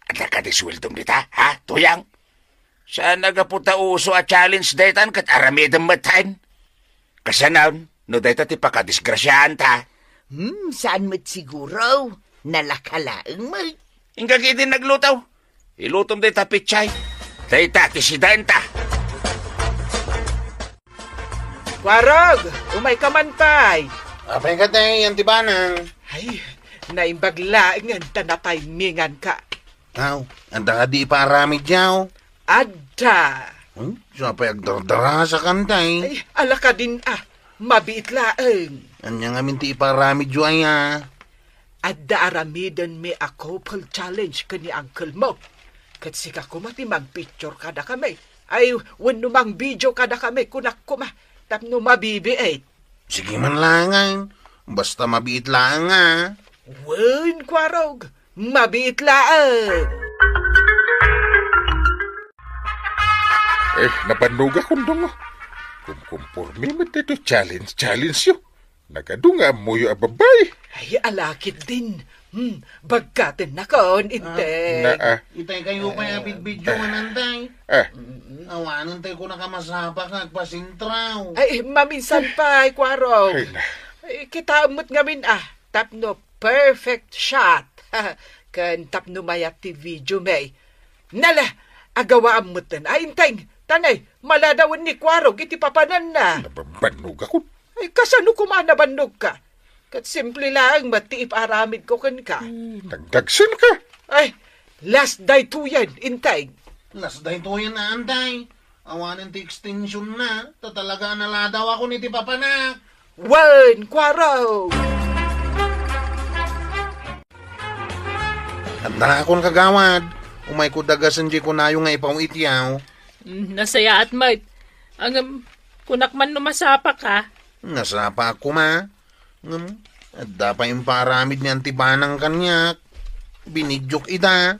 adda kadi sueldom dita, ha, Tuyang? Saan a gapu ta uso a challenge daytan ket aramidem metten? Kasano, no dayta ti pakadisgrasiaanta? Hmm, saan met siguro? Nalaka laeng met. Inka ketdi nagluto. Ilutom dayta pechay. Dayta ti sidenta. Kuarog, umayka man pay. Apay kadi, Auntie Banang? Ay, naimbag laengen ta natiminganka. Aw, adda kadi ipaaramidyo? Adda. Hmm? Sa pay agdardarasakan, tay? Ay, ala kadin a. Mabiit laeng. Ania ngamin ti ipaaramidyo aya? Adda aramidenmi a couple challenge ken ni uncle-mo. Ket sika koma ti mangpicture kadakami. Ay, wenno mangvideo kadakami, kunak koma, tapno mabibiit. Sige man laengen. Basta mabiit laeng, a. Wen, Kuarog, mabiit laeng. Eh, nabannogakon, Dong. Kumkumpormi met daytoy challenge, challenge yo. Nagadu nga ammoyo a babai. Ay, alakit din. Hmm, bagkatennakon, Inteng. Na, ah. Itay kayo pay a bidbidyo, ah, manantay. Ah. Awanen tay kunaka masapa nga agpasintraw. Ay, maminsan pay, Kuarog. Ay, na. Ay, kitaem met ngamin, a, tapno perfect shot. Ken tapno mayat ti video, may. Nala, agawam metten. Ay, Inteng, tanay, maladawen ni Kuarog iti papananna. Nababannogakon. Ay, kasano koma nabannogka? Ket simple laeng met ti ipaaramidko kenka. Eh, nagdagsenka. Ay, last daytoyen, Inteng. Last daytoyen, Antay. Awanen ti extensionna, ta talaga a naladawakon iti papanak. Wen, Kuarog. Addaakon, kagawad. Umayko dagasen diay kunayo nga ipaw-ityaw. Mm, nasayaat met. Ngem, kunak man no masapaka. Nasapaak koma. Ngem, adda pay impaaramid ni Anti Banang kaniak. Binidiok ida.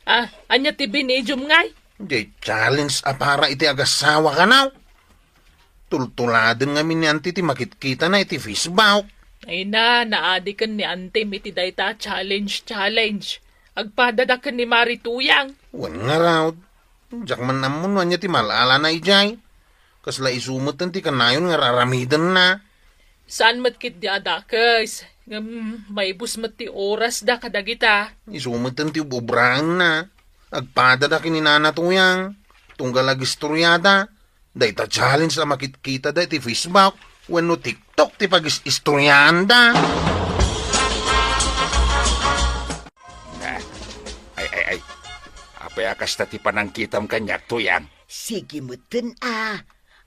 Ah, ania ti binidiom ngay? Diay challenge a para iti agasawa kano. Tultuladen ngamin ni Anti ti makitkitana iti Facebook. Ay na, naadi ken ni Antim iti dayta a challenge, challenge. Agpadada ken ni Mari Tuyang. Wen ngarud, diak man ammo no ania ti mal-alana idiay. Kasla isu metten ti kanayon nga ar-aramidenna. Saan met ketdi a dakes, ngem maibus met ti orasda kadagita. Isu metten ti ub-ubraenna. Agpadada ken ni Nana Tuyang. Tunggal agistoriada. Dayta challenge a makitkitada iti Facebook wenno TikTok ti pagis-istoriaanda. Ah, ay, ay, ay. Apay a kasta ti panangkitam kaniak, Tuyang? Sige metten a.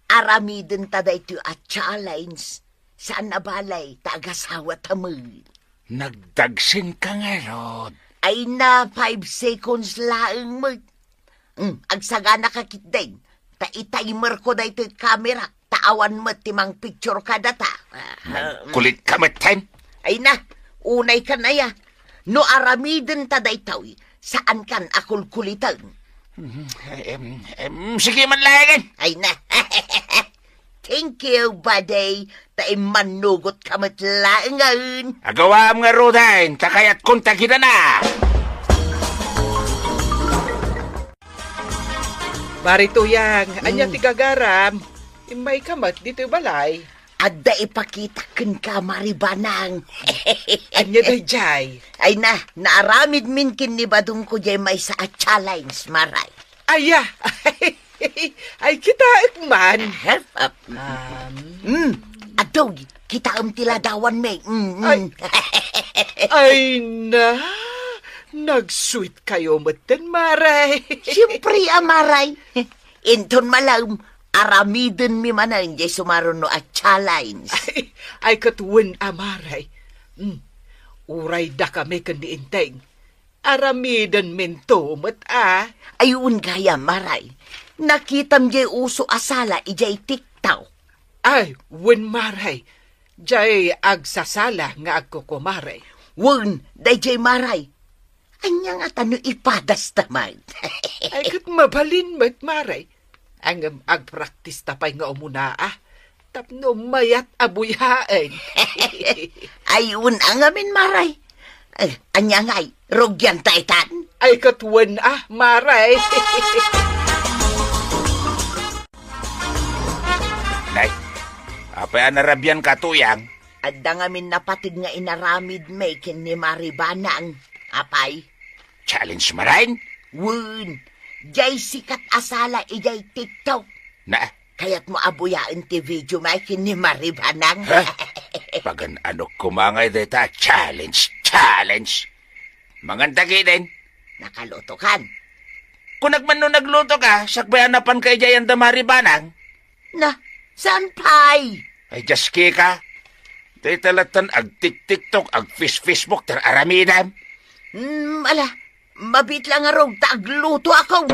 Aramidenta daytoy a challenge. Saan a balay ta agasawata met. Nagdagsenka ngarud. Ay na, five seconds laeng met. Mm, agsaganaka ketdin. Ta i-timerko daytoy camera. Ta awan met ti mangpicture kadata. Nagkulitka metten. Ay na, unaykan aya. No aramidenta daytoy, saankan a kulkuliten. Mm, em, em, sige man laengen. Ay na. Thank you, buddy. Ta immannugotka met laengen. Agawam ngaruden, ta kayatkon ta kidana. Mari Tuyang, ania ti gagaram? Immayka met ditoy balay. Adda ipakitak kenka, Mari Banang. Ania daydiay? Ay na, naaramidmin ken ni badongko diay maysa a challenge, Maray. Aya! Ay, kitaek man. Ahem, ap-, Um, mm, adtoy, kitaem ti ladawanmi. Mm, mm. Ay. Ay na, nag-sweet kayo metten, Maray. Siempre a, Maray. Inton malem, aramidenmi manen diay sumaruno a challenge. Ay, ay, ket wen a, Maray. Mm. Uray dakami ken ni Inteng. Aramidenminto met a. Ay, wen gayam, Maray. Nakitam diay uso a sala idiay TikTok. Ay, wen, Maray. Diay agsasala nga agkukumare. Wen, daydiay, Maray. Ania ngata no ipadasta met? Ay, ket mabalin met, Maray. Ngem agpraktista pay nga umuna, a, tapno mayat a buyaen. Ay, wen a ngamin, Maray. Eh, ania ngay, rugianta itan? Ay, ket wen a, Maray. Nay, apay a narabianka, Tuyang? Adda ngamin napateg nga inaramidmi ken ni Mari Banang, apay. Challenge manen? Wen, diay sikat a sala idiay TikTok. Na? Kayatmo a buyaen ti video mi ken ni Mari Banang? Ha? Pagan-anok koma ngay dayta a challenge, challenge. Manganta ketdin. Nakalutokan. Kunak man no naglutoka, sakbay a napanka idiay anda Mari Banang. Na, saan pay? Ay, just kika. Dayta lattan agtik-TikTok, agfis-Facebook, ti ar-aramidem. Hmm, ala, mabiit la ngarud ta aglutoakon.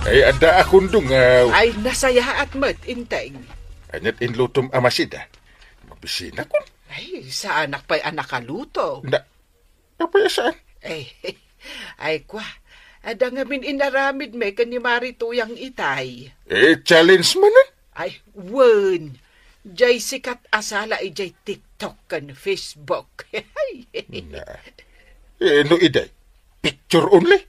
Ay, adda a kundungaw. Ay, nasayaat met, Inteng. Aniat inlutom a masida? Mabisinakon. Ay, saanak pay a nakaluto. Na, apay a saan? Ay, ay, kwa. Adda ngamin inaramid mi ken ni Mari Tuyang itay. Eh, challenge manen? Ay, wen. Jay sikat a sala ijay TikTok ken Facebook. Na. Eh, no iday, picture only.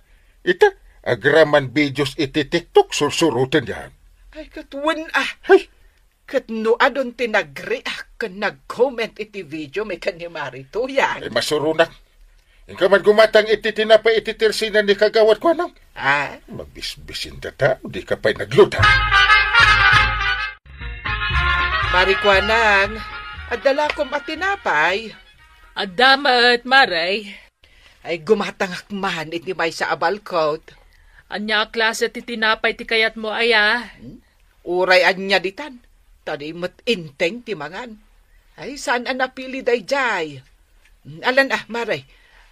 Ita, agraman videos iti TikTok, sursuroten yan. Ay, ket wen, ah. Ay. Ket no adun ti nag-react ken nag-comment iti video mi ken ni Mari Tuyang. Ay, masuronak. Inka man gumatang iti tinapay iti tersinan ni Kagawad Kuanang. Ah? Mabisbisin data, di ka pay nagluda. Mari Kuanang, adda lakom a tinapay. Adda met, Mari. Ay, gumatangak man iti maysa a balkot. Ania a klase ti tinapay ti kayatmo, aya? Hmm? Uray ania ditan, ta di met Inteng ti mangan. Ay, saan a napili daydiay. Hmm, alan, ah, Mari,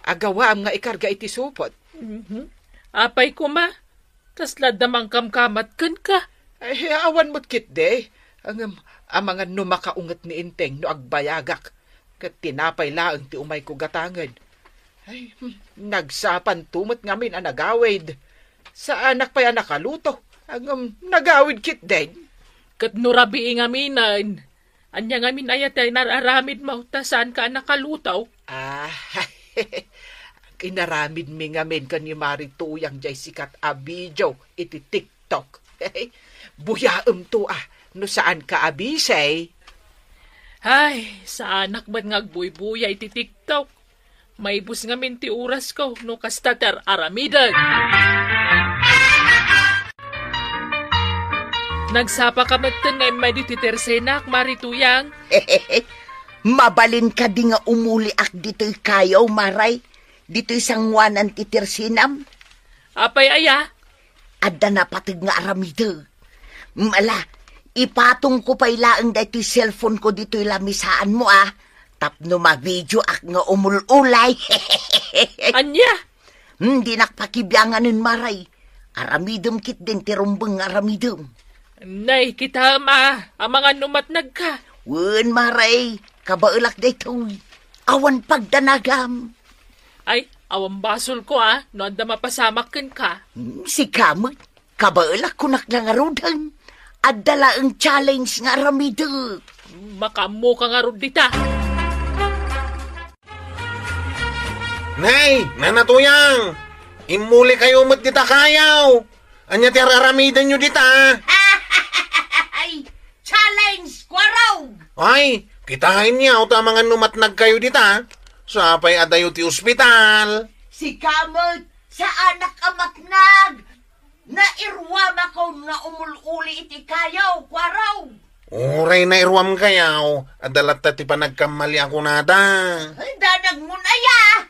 agawaam nga ikarga iti supot. Mhm. Apay koma? Kasla adda mangkamkamat kenka? Ay, awan met ketdi. Ngem, amangan no makaunget ni Inteng no agbayagak, ket tinapay laeng ti umayko gatangen. Ay, hmm, nagsapanto met ngamin a nagawid. Saanak pay a nakaluto. Ngem, nagawid ketdin. Ket no rabii ngaminen, ania ngamin aya ti inar-aramidmo ta saanka a nakaluto? Ah, inaramidmi ngamin ken ni Mari Tuyang jay sikat a video iti TikTok. Buyaemto a, no saanka a busy. Ay, saanak met nga agbuybuya iti TikTok. Maibus ngamin ti orasko no kasta ti ar-aramidek. Nagsapaka metten nga immay ditoy tersenak, Mari Tuyang. Mabalin kadi nga umuliak ditoy kayo, Maray? Ditoy sanguanan ti tersenam? Apay aya? Adda napateg nga aramidek. Mala, ipatongko pay laeng daytoy cellphone ko ditoy lamisaanmo, a. Tapno mavideoak nga umul-ulay. Ania? Hmm, dinak pakibianganen, Maray. Aramidem ketdin ti rumbeng nga aramidem. Nay, kitaem a, amangan no matnagka. Wen, Maray, kabaelak daytoy. Awan pagdanagam. Ay, awan basolko a, no adda mapasamak kenka. Hmm, sika met. Kabaelak kunak la ngaruden. Adda laeng challenge nga aramidek. Makaammoka ngarud dita. Nay, Nana Tuyang! Immuli kayo met dita kayaw! Ania ti ar-aramidenyo dita? Ay, challenge, Kuarog! Ay, kitaenyo ta amangan no matnag kayo dita. Sapay adayo ti ospital. Sika met, saanak a matnag. Nairuamakon nga umul-uli iti kayaw, Kuarog. Uray nairuam kayaw, adda latta ti panagkammali a kunada. Ay, danagmon aya?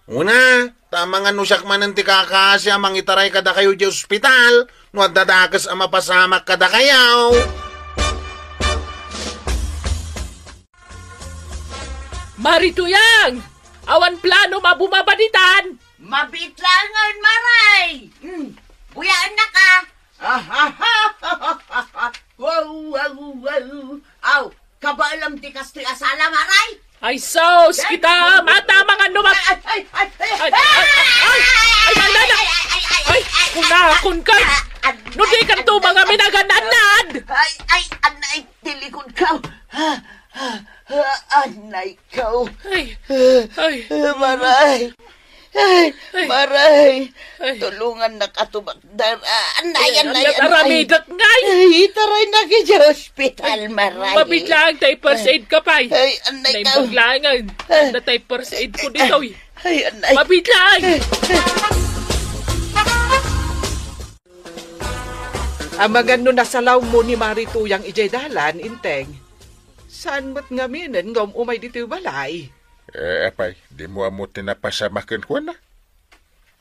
Una, ta amangan no siak manen ti kakaasi a mangitaray kadakayo diay ospital no adda dakes a mapasamak kadakayo. Mari Tuyang! Awan plano a bumaba ditan! Mabiit laengen, Maray! Hmm, buyaennaka! Wow, wow, wow! Aw, kabaelam ti kastoy a sala, Maray? Ay, sus! Ay, kita! Mata, mga numat! Ay, ay, ay, ay, ay, ay, ay, ay, ay, ay, ay, ay, ay, kunakon ka! Ah, ah, no di ka tumangamin agan-anad! Ay, ay, anay, ti likod ka! Ah, ah, ah, anay ka! Ay, ay, Maray! Ay, ay, Maray! Ay. Tulungannak a tumakder. Ah, anay, anay, anay. Aramidak ngay. Ay, itaray na ki ospital, Maray. Mabitlaang tay first aid ka pay. Ay, anay ka. Naimbaglangan. Anda tay first aid ko ditoy. Ay, anay. Mabitlaang. Amangan no nasalaw mo ni Mari Tuyang ijay dalan, Inteng. Saan met ngaminen nga um-umay ditoy balay? Eh, apay, di mo ammo ti napasamak kenkuana?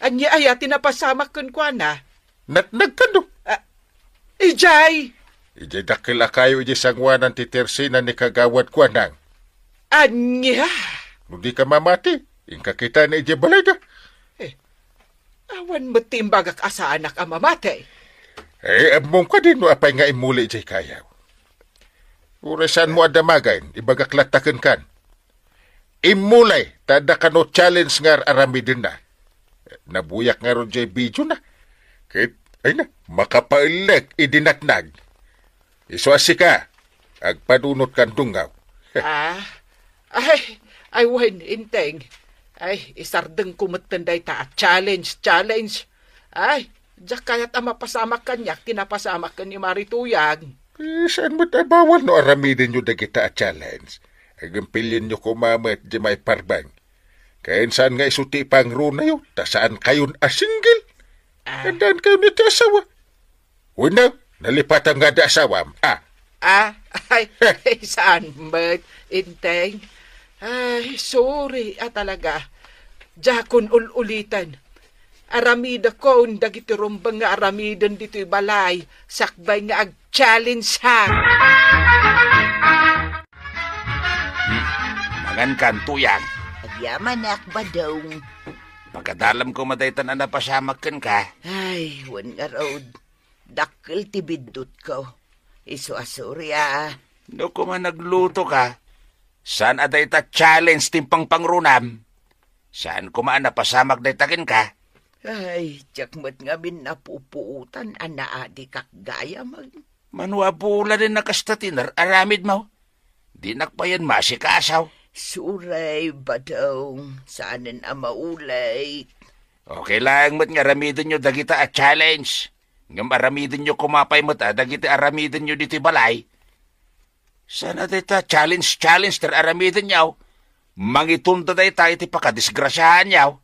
Ania aya ti napasamak kenkuana? Natnag kano? Ah, ijay! Ijay dakkel a kayo ijay sanguanan ti tersina ni Kagawad Kuanang. Ania? No di ka mamati, inka kita na ijay balayda. Eh, awan met ti imbagak a saanak a mamati. Eh, ammom kadi no apay nga immuli jay kayaw? Uray saanmo a damagen, ibagak latta kenkan. Immuli, ta adda kano challenge nga ar-aramidenna. Nabuyak ngarud jay video na. Ket, ay na, makapaellek idi natnag. Isu a sika, agpadunot kan dungaw. Ah, ay, ay, wen, Enteng. Ay, isardengko metten dayta a challenge, challenge. Ay, diak kayat a mapasamak kaniak ti napasamak ken ni Mari Tuyang. Eh, saan met a bawal no aramidenyo dagita a challenge? Agempilienyo koma met di maiparbeng. Ken saan nga isu ti ipangrunayo, ta saan kayon a single. Ah. Addan kayon iti asawa. Wenno, nalipatam nga adda asawam. Ah. Ah, ay, saan met, Enteng. Ay, sorry, a talaga. Diakon ul-uliten. Aramidakon dagiti rumbeng nga aramiden ditoy balay, sakbay nga ag-challenge-ak. Hmm, mangankan, Tuyang. Agyamanak, Badong. Pagadalam ko madaytan a napasamak kenka. Ay, wen ngarud. Dakkel ti biddutko. Isu a sorry, a. No koma naglutoka, saan a dayta challenge ti impangpangrunam? Saan koma a napasamak dayta kenka? Ay, diak met ngamin napupuotan a naadikak gayam. Mano a buladen a kasta ti nar-aramidmo? Dinak payen maasikaso. Sorry, Badong. Saanen a maulay. Okay laeng met nga aramidenyo dagita a challenge. Ngem aramidenyo koma pay met a dagiti aramidenyo ditoy balay. Saan a dayta challenge-challenge ti ar-aramidenyo. Mangitunda dayta iti pakadisgrasiaanyo.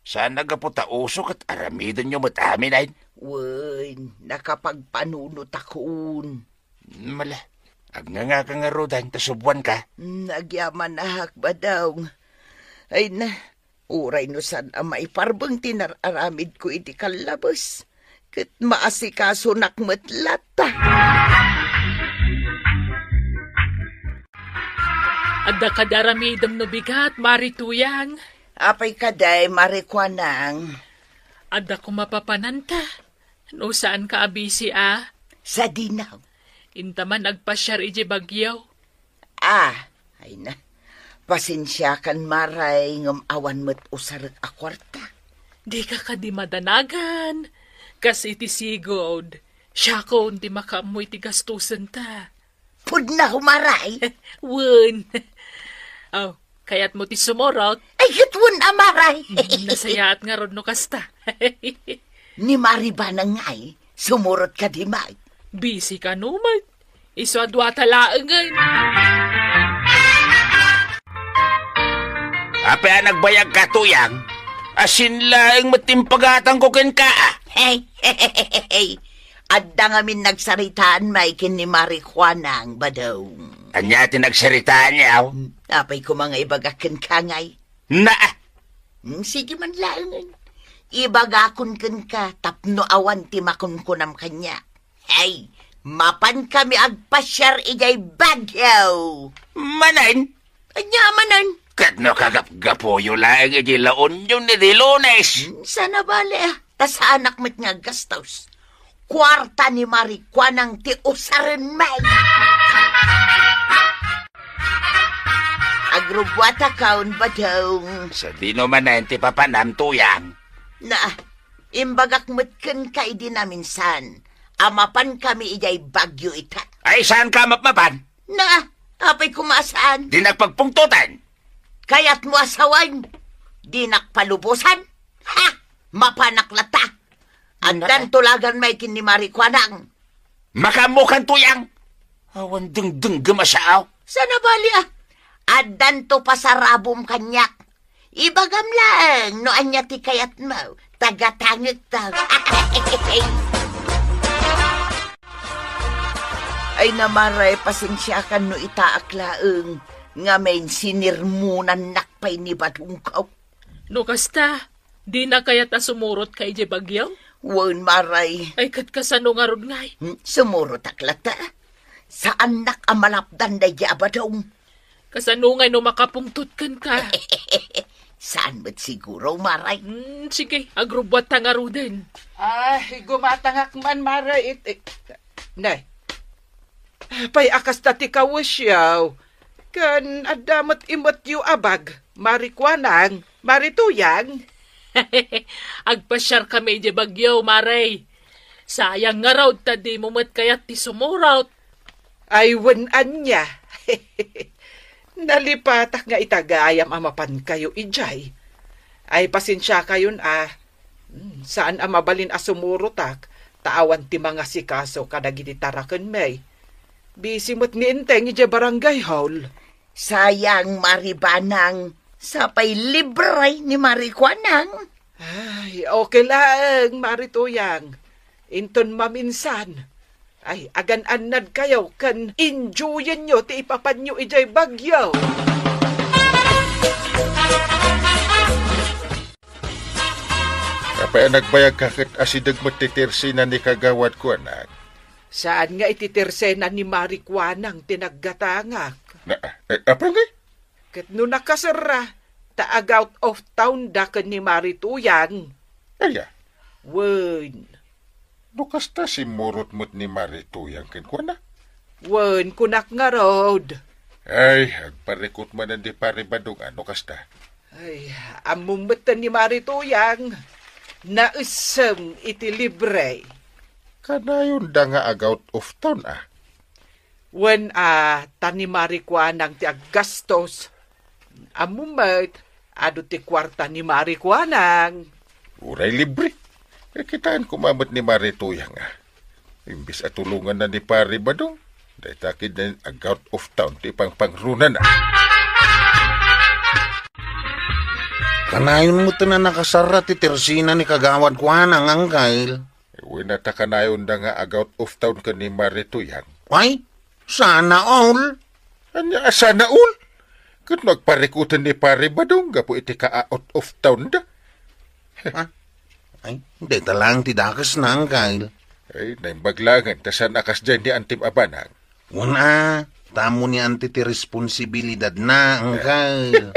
Saan a gapu ta uso ket aramidenyo met amin, ay. Wen, nakapagpanunotakon. Mala, agngangaka ngaruden ta subuanka. Mm, agyamanak, Badong. Ay na, uray no saan a maiparbeng ti nar-aramidko iti kallabes, ket maasikasunak met latta. Adda kadi aramidem no bigat, Mari Tuyang? Apay kadi, Mari Kuanang? Adda koma papananta. No saanka a busy a? Sadino? Inta man agpasiar idiay Baguio. Ah, ay na. Pasensiakan, Mari, ngem awan met usarek a kuarta. Dika kadi madanagan. Kas iti sigud, siakon ti makaammo iti gastosenta. Pudno, Mari. Wen. Aw, kayatmo ti sumurot? Ay, ket wen a, Mari. Nasayaat ngarud no kasta. Ni Mari Banang ngay, sumurot kadi met. Busy kano met. Isu a duata laengen. Apay a nagbayagka, Tuyang? Asin laeng met ti impagatangko kenka, a. Hey, hey, hey, hey, hey. Adda ngamin nagsaritaan met ken ni Mari Kuanang, Badong. Ania ti nagsaritaanyo? Apay koma nga ibagak kenka ngay? Na! Hmm, sige man laengen. Ibagakon kenka tapno awan ti makunkunam kaniak. Hey, mapankami agpasiar idiay Baguio. Manen? Ania manen? Ket no kagapgapuyo laeng idi La Union idi Lunes. Hmm, saan a bale, a. Ta saanak met nga aggastos. Kuarta ni Mari Kuanang ti usaren met. Agrubbuatakon, Badong. Sadino manen ti papanam, Tuyang? Na, imbagak met kenka idi naminsan a mapankami idiay Baguio ita. Ay, saanka a mapmapan? Na, apay koma a saan? Dinak pagpungtotan. Kayatmo a sawen? Dinak palubosan? Ha! Mapanak latta. Addan tulagan met ken ni Mari Kuanang. Makaammokan, Tuyang. Awan dengdenggem a sao. Saan a bale, a. Addanto pasarabom kaniak. Ibagam laeng no ania ti kayatmo. Tagatangekto. Ay na, Mari, pasensiakan no itaak laeng ngamin sinirmonannak pay ni Badongko. No kasta, dina kayat a sumurotka idiay Baguio? Wen, Mari. Ay, ket kasano ngarud ngay? Hmm, sumurotak latta. Saannak a malapdan daydiay a Badong. Kasano ngay no makapungtot kenka? Saan met siguro, Mare? Hmm, sige, agrubbuatta ngaruden. Ay, gumatangak man, Mare. It, it, ne. Pay a kasta ti kawesyo. Ken adda met imetyo a bag, Mare Kuanang, Mare Tuyang. Agpasiarkami idiay Baguio, Mare. Sayang ngarud ta dimo met kayat ti sumurot. Ay, wen ania. Nalipatak nga ita gayam a mapankayo idiay. Ay, pasensiakayon a. Hmm, saan a mabalin a sumurotak, ta awan ti mangasikaso kadagiti tarakenmi. Busy met ni Enteng idiay barangay hall. Sayang, Mare Banang, sapay libre ni Mare Kuanang. Ay, okay laeng, Mare Tuyang. Inton maminsan. Ay, agan-annadkayo ken enjoyenyo ti ipapanyo idiay Baguio. Apay a nagbayagka ket asideg met ti tersena ni Kagawad Kuanang? Saan nga iti tersena ni Mare Kuanang ti naggatangak. Na, eh, apay ngay? Ket no nakaserra, ta ag-out of town da ken ni Mare Tuyang. Aya? Wen. No kasta, simmurot met ni Mare Tuyang kenkuana? Wen, kunak ngarud. Ay, agparikut manen di Pare Badong a no kasta. Ay, ammom metten ni Mare Tuyang. Naessem iti libre. Kanayonda nga ag-out of town, a? Wen a, ta ni Mare Kuanang ti aggastos. Ammom met, adu ti kuarta ni Mare Kuanang. Uray libre. Eh, kitaan koma met ni Mare Tuyang, a. Imbes a tulonganna ni Pare Badong, dayta ketdin ag-out of town ti pangpangrunana. Kanayon metten a nakasarra ti tersena ni Kagawad Kuanang, Angkel. Wen a, ta kanayonda nga ag-out of town ken ni Mare Tuyang. Ay, sana all. Ania a sana all? Ket no agparikuten ni Pare Badong gapu iti ka-out of town da. Ha? Ay, dayta laeng ti dakesna, Angkel. Ay, naimbag laengen ta saan a kasdiay ni Antim a Banang. Wen a, ta ammo ni Anti ti responsibilidadna, Angkel.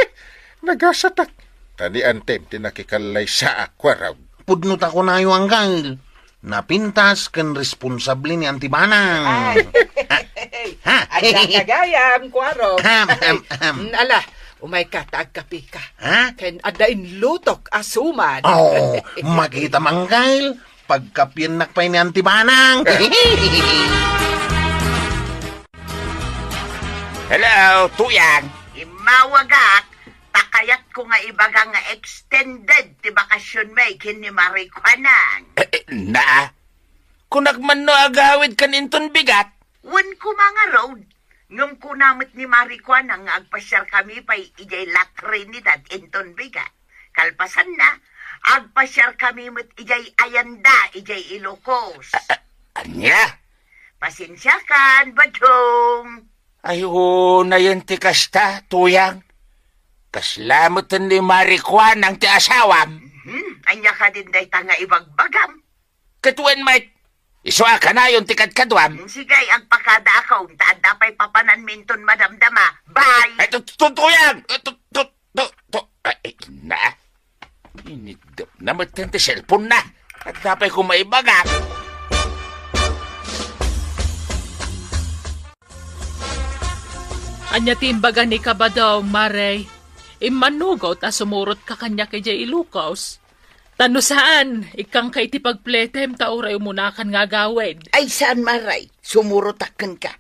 Nagasatak. Ta ni Antim ti nakikallaysaak, kuarog. Pudno ta kunayo, Angkel. Napintas ken responsable ni Anti Banang. Ay. Ha? Adda ka gayam, kuarog. Ham, ham, ham. Mm, ala, umayka ta agkapika. Ha? Ken adda inlutok a suman. Oh, makitam, Angkel. Pagkapiennak pay ni Anti Banang. Hello, Tuyang. Immawagak, ta kayatko nga ibaga nga extended ti bakasionmi ken ni Mare Kuanang. Eh, eh, na? Kunak man no agawid kan inton bigat? Wen koma ngarud, ngem kuna met ni Mare Kuanang nga agpasiarkami pay idiay La Trinidad inton bigat. Kalpasanna, agpasiarkami met idiay Ayanda, idiay Ilocos. A-, a-, ania? Pasensiakan, Badong. Ay, unayen ti kasta, Tuyang. Kasla metten ni Mare Kuanang ti asawam. Mhm. Ania kadin dayta nga ibagbagam? Ket wen met, isu a kanayon ti kadkaduam. Sige, agpakadaakon, ta adda pay papananmi inton madamdama. Bye! Ay, tu-, tu-, Tuyang! Eh, tu-, tu-, tu-, tu-, ay, na. Inigdep na met ti cellphone na. Adda pay koma ibaga. Ania ti imbaga ni Kabadong, Mare? Immanugot a sumurotka kaniak idiay Ilocos. Ta no saan, ikkanka iti pagpletem ta uray umunakan nga agawid. Ay, saan, Mare. Sumurotak kenka.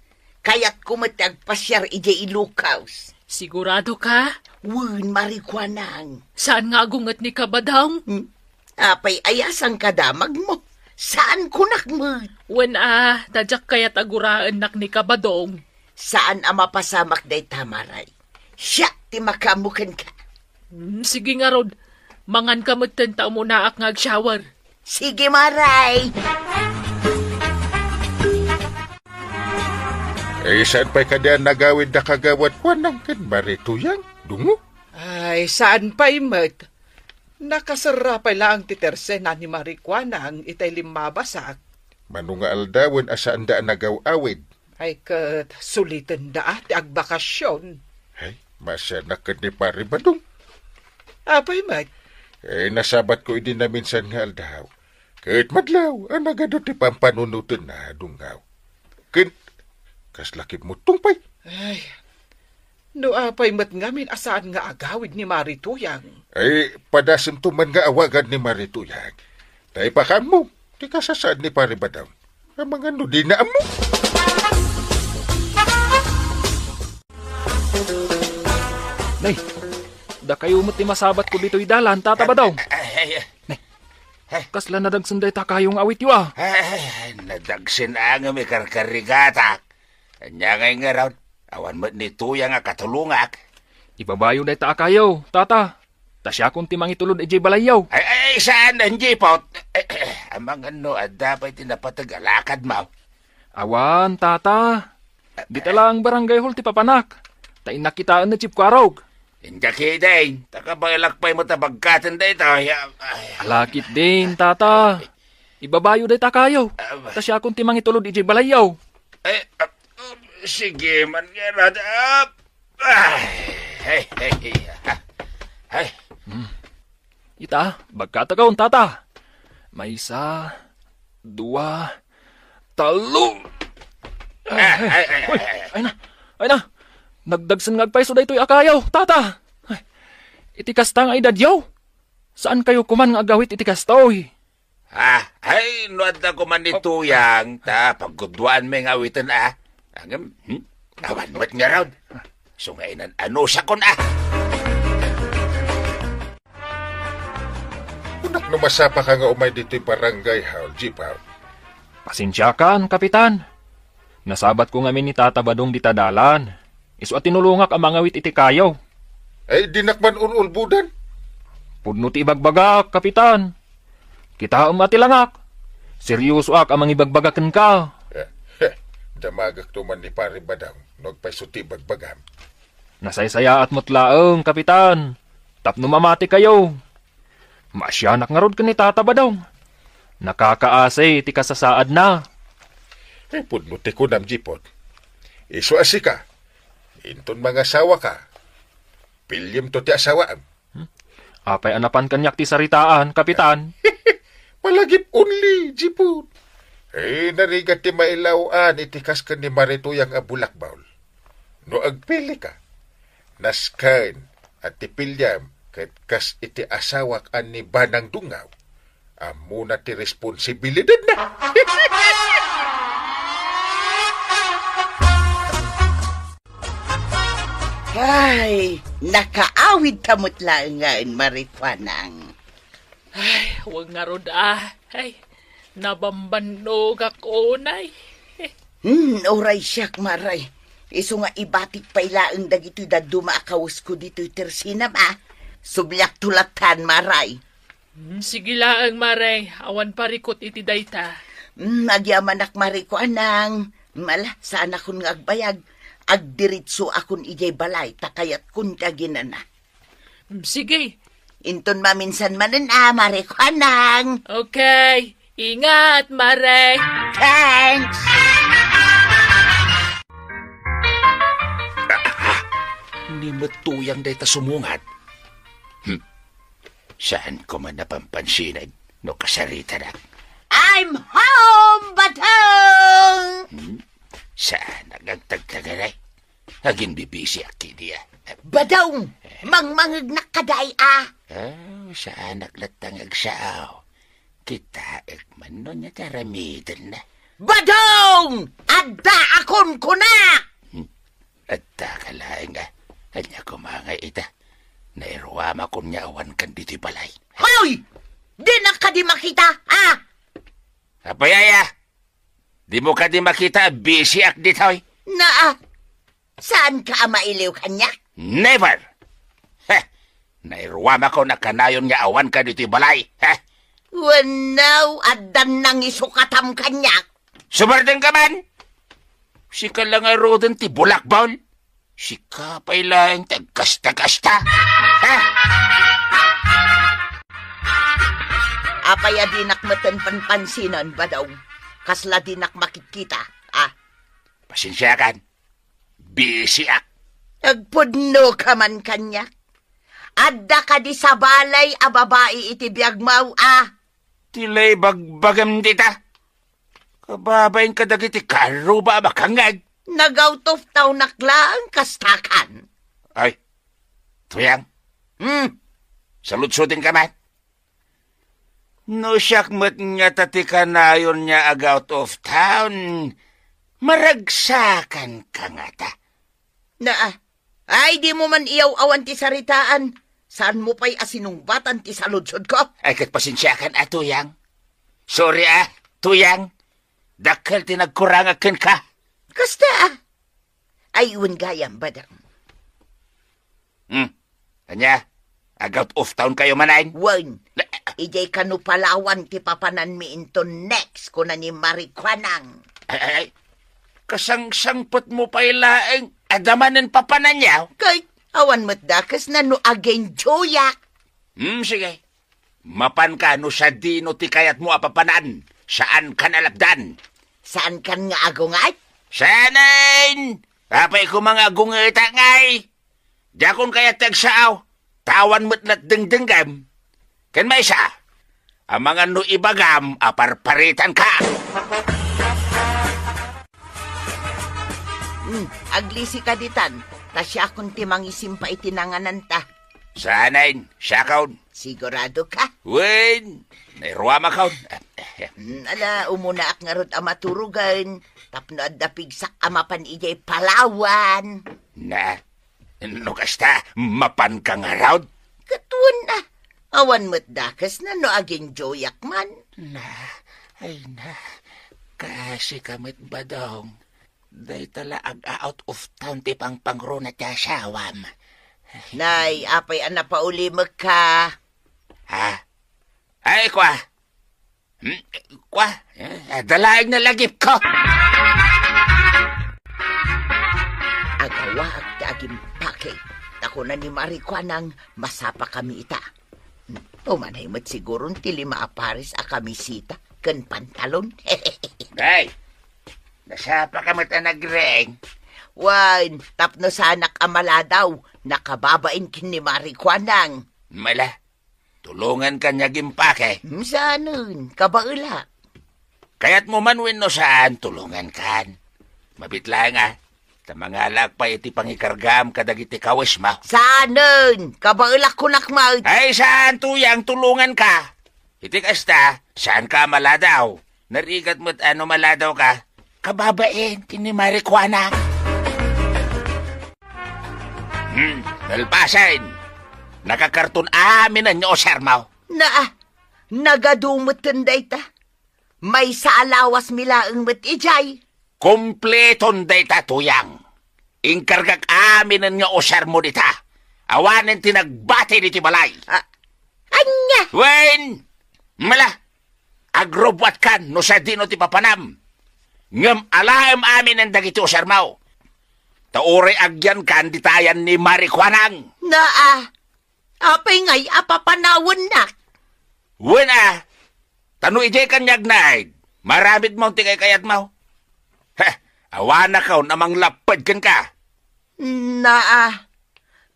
Kayatko met ti agpasiar idiay Ilocos. Sigurado ka? Wen, Mare Kuanang. Saan nga agunget ni Kabadong? Hmm? Apay, ayasang kadamagmo? Saan kunak met? Wen a, ta diak kayat a guraennak ni Kabadong. Saan a mapasamak dayta, Mare. Siak ti makaammo kenka. Hmm, sige ngarud. Manganka metten ta umunaak nga agshower. Sige, Mare. Eh, saan pay kadi a nagawid da Kagawad Kuanang ken Mare Tuyang, dungo? Ay, saan pay met. Nakaserra pay laeng ti tersena ni Mare Kuanang itay limmabasak. Mano nga aldawen a saanda a nagaw-awid? Ay, ket sulitenda a ti agbakasion. Ay, masiarnak ket ni Pare Badong. Apay met? Eh, nasabatko idi naminsan nga aldaw. Ket madlaw a nagadu ti pampanunotenna, Dungaw. Ket, kasla kimmuttong pay. Ay, no apay met ngamin a saan nga agawid ni Mari Tuyang? Ay, padasento man nga awagan ni Mari Tuyang. Ta ipakaammo ti kasasaad ni Pari Badong. Amangan no dina ammo. Nay, dakayo met ti masabatko ditoy dalan, Tata Badong. Ay, ay, ay. Nay, Ay. Kasla nadagsen dayta a kayo nga awityo, a. Ay, nadagsen a ngem ikarkarigatak. Ania ngay ngarud? Awan met ni Tuyang a katulongak. Ibabayo dayta a kayo, Tata. Ta siakon ti mangitulod idiay balayyo. Ay, ay, saan, Jipot? Amangan no adda pay ti napateg a lakadmo. Awan, Tata. Dita laeng barangay hall ti papanak. Ta innak kitaen ni Chief Kuarog. Inka ketdin, ta kabaelak pay met a bagkaten daytoy. Ay. Ala ketdin, Tata. Ibabayo dayta a kayo. Ah, ta siakon ti mangitulod idiay balayyo. Eh, ah, sige man ngarud. Ah, ay, ay, ay, ay. Hmm. Ita, bagkatakon, Tata. Maysa, dua, tallo. Ah, ay, ay, ay, ay, ay. Ay na, ay na. Nagdagsen nga agpayso daytoy a kayo, Tata. Ay, iti kasta nga idadyo, saan kayo koman nga agawit iti kastoy? Ah, ay, no adda koman ni Tuyang, ta pagguduan mi nga awiten, a. Ngem, hmm? Awan met ngarud. Isu nga inan-anusakon, a. Kunak no masapaka nga umay ditoy barangay hall, Jipot. Pasensiakan, Kapitan. Nasabatko ngamin ni Tata Badong dita dalan. Isu a tinulongak a mangawit iti kayo. Ay, dinak man un-ulbodan. Pudno ti ibagbagak, Kapitan. Kitaem a ti langak. Seriosoak a mangibagbaga kenka. Eh, eh, damagekto man ni Pari Badong no agpayso ti ibagbagam. Nasaysayaat met laeng, Kapitan, tapno mamati kayo. Maasianak ngarud ken ni Tata Badong. Nakakaasi ti kasasaadna. Eh, pudno ti kunam, Jipot. Isu a sika, inton mangasawaka, piliem to ti asawaem. Hmm? Apay a napan kaniak ti saritaan, Kapitan? Malagip only, Jipot. Eh, narigat ti mailaw-an iti kas ken ni Mari Tuyang a bulakbol. No agpilika, nasken a ti piliam ket kas iti asawak a ni Banang Dungaw, ammona ti responsibilidadna. Ay, nakaawid ta met laengen, Mari Kuanang. Ay, wen ngarud, a. Ay, nabambannogak unay. Hmm, uray siak, Mari. Isu nga ibatik pay laeng dagitoy dadduma a kawesko ditoy tersinam, a. Subliakto lattan, Mari. Hmm, sige laeng, Mari. Awan parikut iti dayta. Hmm, agyamanak, Mari Kuanang. Mala, saanakon nga agbayag. Agdiritsoakon idiay balay, ta kayatkon ti aginana. Sige. Inton maminsan manen a, Mari Kuanang. Okay. Ingat, Mari. Thanks. Ni met Tuyang dayta sumungat. Hmm. Saan ko man napampansinan no kasaritanak. I'm home, Badong! Hmm? Saan agtagtagari? Aginbibisiak kidi, a. Badong! Mangmangegnak kadi, a. Oh, saanak latta nga agsao. Kitaek man no ania ti aramidenna. Badong! Addaakon, kunak! Hmm. Adda ka laeng, a. Ania koma nga ita? Nairuamakon nga awankan ditoy balay. Hoy! Dinak kadi makita, a? Apay aya? Dimo kadi makita a bisiak ditoy? Naa, saanka a mailiw kaniak? Never! Heh! Nairuamakon a kanayon nga awanka ditoy balay, heh? Wenno, addan nangisukatam kaniak? Sumardengka man! Sika la ngaruden ti bulakbol. Sika pay laeng ti agkasta-kasta. Ha? Apay a dinak metten panpansinan, Badong? Kasla dinak makitkita, a? Pasensiakan. Bisiak. Agpudnoka man kaniak. Adda kadi sabali a babai iti biagmo, a? Ti lay bagbagam dita. Kababain kadagiti karruba a makangngeg. Nag-out of townak laeng kastakan. Ay, Tuyang. Hmm. Saludsodenka man. No siak met ngata ti kanayon nga ag-out of town, maragsakanka ngata. Na, ay, dimo man iyaw-awan ti saritaan. Saanmo pay a sinungbatan ti saludsodko? Ay, ket pasensiakan a, Tuyang. Sorry a, Tuyang. Dakkel ti nagkurangak kenka. Kasta a. Ay, wen gayam, Badang. Hmm. Ania? Ag-out of townkayo manen? Wen. Na- Idiay kano Palawan ti papananmi inton next, kuna ni Marikuanang. Ay, ay, ay. Kasangsangpetmo pay laeng adda manen papananyo? Kay, awan met dakesna no agenjoyak. Hmm, sige. Mapanka no sadino ti kayatmo a papanan, saankan a lapdan. Saankan nga agunget? Sanen! Apay koma nga agungetak ngay? Diakon kayat ti agsao, ta awan met latdengdenggem. Ken maysa, amangan no ibagam a parparitanka. Hmm, aglisika ditan, ta siakon ti mangisimpa iti nangananta. Sanen, siakon. Sigurado ka? Wen, nairuamakon. Hmm, ala, umunaak ngarud a maturogen, tapno adda pigsak a mapan idiay Palawan. Na, no kasta, mapanka ngarud? Ket wen a, awan met dakesna no agenjoyak man. Na, ay na, kasika met, Badong. Dayta la ag-out of town ti pangpangruna ti asawam. Nay, apay a napaulimekka? Ha? Ay, kua. Hmm, kua. Eh, dalaeng nalagipko. Agawaak ti agimpake. Ta kuna ni Marikuanang, masapakami ita. Umanay met siguron ti lima a pares a kamiseta ken pantalon. Ay, nasapaka met a nagreng. Wen, tapno saanak a maladaw, nakababain ken ni Marikuanang. Mala, tulonganka nga agimpake. Hmm, saanen, kabaela. Kayatmo man wenno saan, tulongankan. Mabit laeng a, ta mangalaak pay iti pangikargam kadagiti kawesmo. Saanen! Kabaelak kunak met. Ay, saan, Tuyang, tulonganka. Iti kasta, saanka a maladaw. Narigat met a no maladawka, kababain ken ni Marikuana. Hmm, nalpasen. Nakakarton aminen nga usermo. Naa, nagadu metten dayta. Maysa a lawasmi laeng met idiay. Kompleton dayta, Tuyang. Inkargak aminen nga usermo dita. Awanen ti nagbati ditoy balay. A-, ania? Wen, mala, agrubbuatkan no sadino ti papanam. Ngem alaem aminen dagiti usermo. Ta uray agyankan dita ayan ni Marikuanang. Naa, apay ngay a papanawennak? Wen a, ta no idiay kaniak naed, maaramidmo ti kaykayatmo. Heh, awanakon a manglapped kenka. Naa,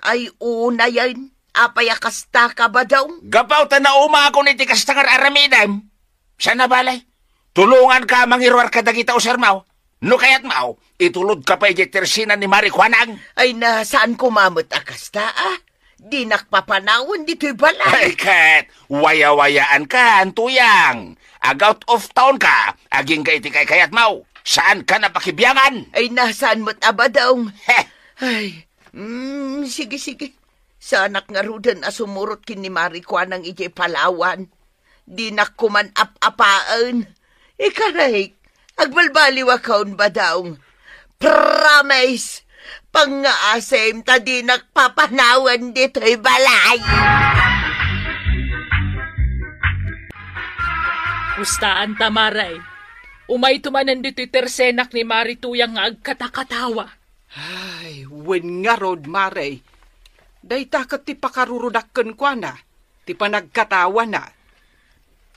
ay unayen, apay a kasta ka, Badong? Gapu ta naumakon iti kasta nga ar-aramidem. Saan a balay, tulonganka a mangiruar kadagita usermo. No kayatmo, itulodka pay idiay tersena ni Marikuanang. Ay na, saan koma met a kasta, a? Dinak papanawen ditoy balay. Ay, ket, wayawayaankan, Tuyang. Ag-out of town ka, agingga iti kaykayatmo. Saankan a pakibiangan. Ay na, saan met a, Badong? Heh. Ay, mm, sige, sige. Saanak ngaruden a sumurot ken ni Marikuanang idiay Palawan. Dinak koman ap-apaen. Ikarek, agbalbaliwakon, Badong. Promise! Pangngaasim ta dinak papanawen ditoy balay! Kustaan ta, Mare. Umayto manen ditoy tersenak ni Mari Tuyang nga agkatakatawa. Ay, wen ngarud, Mare. Dayta ket ti pakarurudak kenkuana, ti panagkatawana.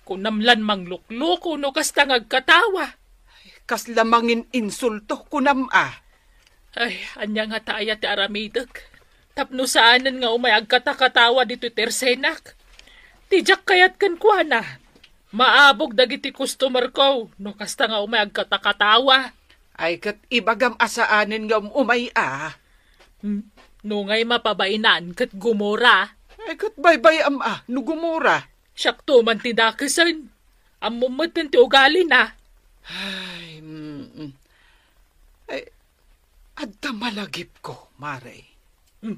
Kunam lan manglukloko no kasta nga agkatawa. Kasla mangin-insulto, kunam a. Ay, ania ngata aya ti aramidek? Tapno saanen nga umay agkatakatawa ditoy tersenak. Ti diak kayat kenkuana, maabog dagiti customerko no kasta nga umay agkatakatawa. Ay, ket ibagam a saanen nga um-, umay a. Hmm, no ngay mapabainan ket gumora. Ay, ket baybay-am a no gumora. Siakto man ti dakesen. Ammom metten ti ugalina. Ay, mm, mm. Ay, adda malagipko, Mare. Hmm.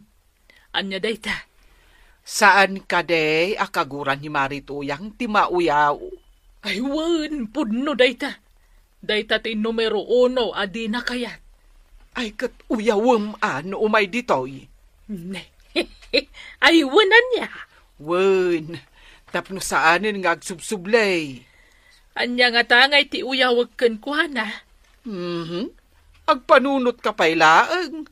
Ania dayta? Saan kadi a kaguran ni Mari Tuyang ti mauyaw? Ay, wen, pudno dayta. Dayta ti numero uno a dina kayat. Ay, ket uyawem a no umay ditoy. Ne. Ay, wen, ania? Wen, tapno saanen nga agsubsublay. Ania ngata ngay ti uyawek kenkuana? Mhm. Agpanunotka pay laeng.